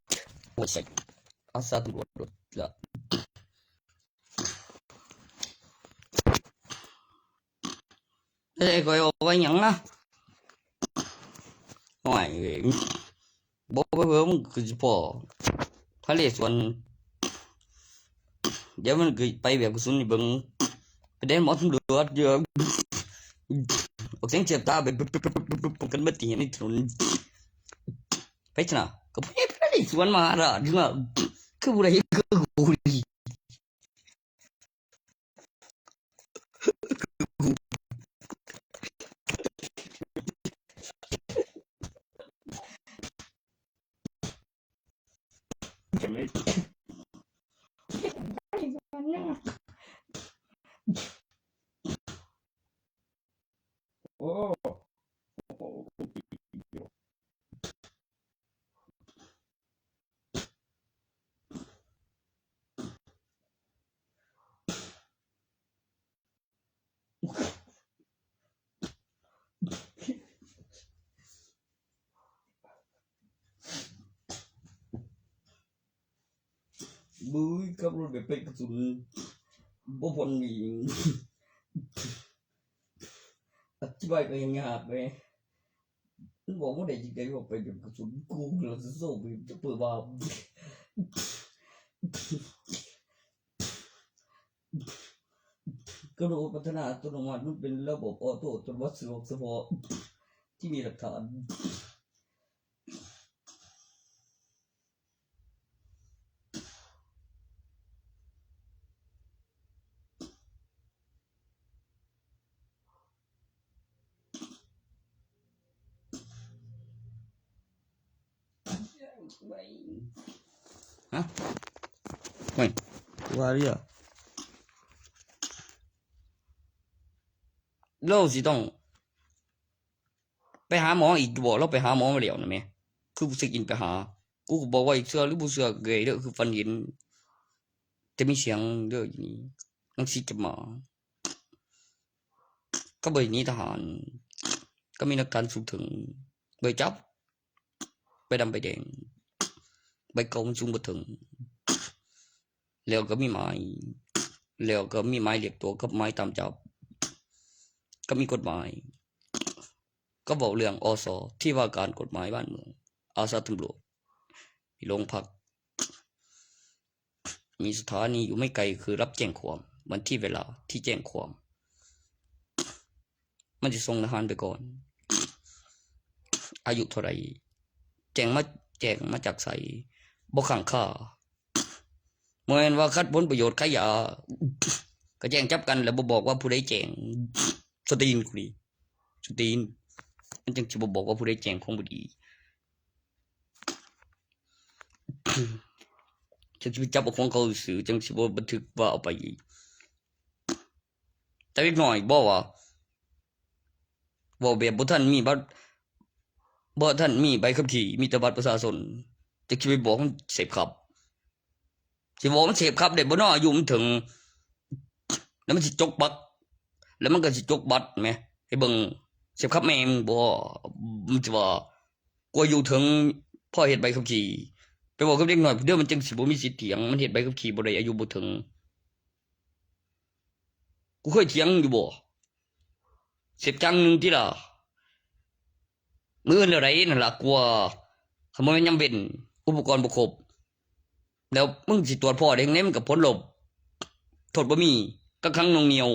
โอ้ย อาสาตำรวจรถละ เอ้ย ข้อยเอาไว้หยังนะ โอ้ย บ่ไปเบิ่ง คือสิพ้อทะเลสวน เดี๋ยวมันก็ไปแบบกระสุนนี่เบิ่ง ไปเด่นหมอตำรวจเยอะ ออกเสียงเสียบตาไป กันมาตีในถนน ไปชนะ ก็ไปทะเลสวนมหาราช คือว่า คือผู้ใดคือกูดี โอ้ บุ้ย ขับรถแบบเป็นกระสุน บ่พ้นอีหยัง อธิบายก็ยังยากเลย มันบอกว่าได้จังได๋ว่าไปแบบกระสุนกู เราจะโซ่ไปจะเปิดว่า กระโดดพัฒนาอัตโนมัติ มันเป็นระบบออโต้อัตโนมัติสะดวกเฉพาะที่มีหลักฐาน ฮะ ไม่ ว่าเรียก เราสิต้อง ไปหาหมออีกบ่ เราไปหาหมอมาแล้วนะแม่ คือบ่เช็คอินไปหา กูก็บอกว่าอีกเทื่อหรือบ่เชื่อก็ได้เด้อ คือฝันเห็น แต่มีเสียงเด้ออยู่นี่ หนังสือจับหมา ก็บ่ได้หนีทหาร ก็มีหลักฐานสูงถึง ใบจับ ใบดำใบแดง ใบเก่ามันสูงบ่ถึง แล้วก็มีหมาย แล้วก็มีหมายเรียกตัวกับหมายตามจับ ก็มีกฎหมาย ก็บอกเรื่อง อส ที่ว่าการกฎหมายบ้านเมือง อาสาตำรวจ มีโรงพัก มีสถานีอยู่ไม่ไกล คือรับแจ้งความ วันที่เวลาที่แจ้งความ มันจะส่งทหารไปก่อน อายุเท่าไหร่ แจ้งมา แจ้งมาจากไส บ่ค้างคา บ่แม่นว่าขัดผลประโยชน์ขายยา ก็แจ้งจับกันแล้วบ่บอกว่าผู้ใดแจ้ง สตีนกูนี่ สตีน มันจังสิบ่บอกว่าผู้ใดแจ้งของบ่ดี จังสิไปจับเอาของเขาซื่อ จังสิบ่บันทึกว่าเอาไปอีก แต่เด็กน้อยบ่ว่า เว้าแบบบ่ทันมีบัตร บ่ทันมีใบขับขี่ มีแต่บัตรประชาชน จังสิไปบอกมันเสพขับ สิบอกมันเสพขับได้บ่เนาะ อายุมันถึง แล้วมันสิจกบัตร แล้วมันก็สิจกบัตรแหม ให้เบิ่ง เสพขับแม่มึงบ่ มันสิว่า กูอายุถึงพอเฮ็ดใบขับขี่ ไปบอกกับเด็กน้อยเด้อ มันจังสิบ่มีสิทธิ์เถียง มันเฮ็ดใบขับขี่บ่ได้ อายุบ่ถึง กูเคยเถียงอยู่บ่ เสพจังหนึ่งติล่ะ มื้ออื่นแล้วใดนั่นล่ะ กลัว คันบ่แม่นยามเว้น อุปกรณ์บ่ครบ แล้วมึงสิตรวจพ้อได้จั่งใด มันก็ผลลบ โทษบ่มี กักขังหน่วงเหนี่ยว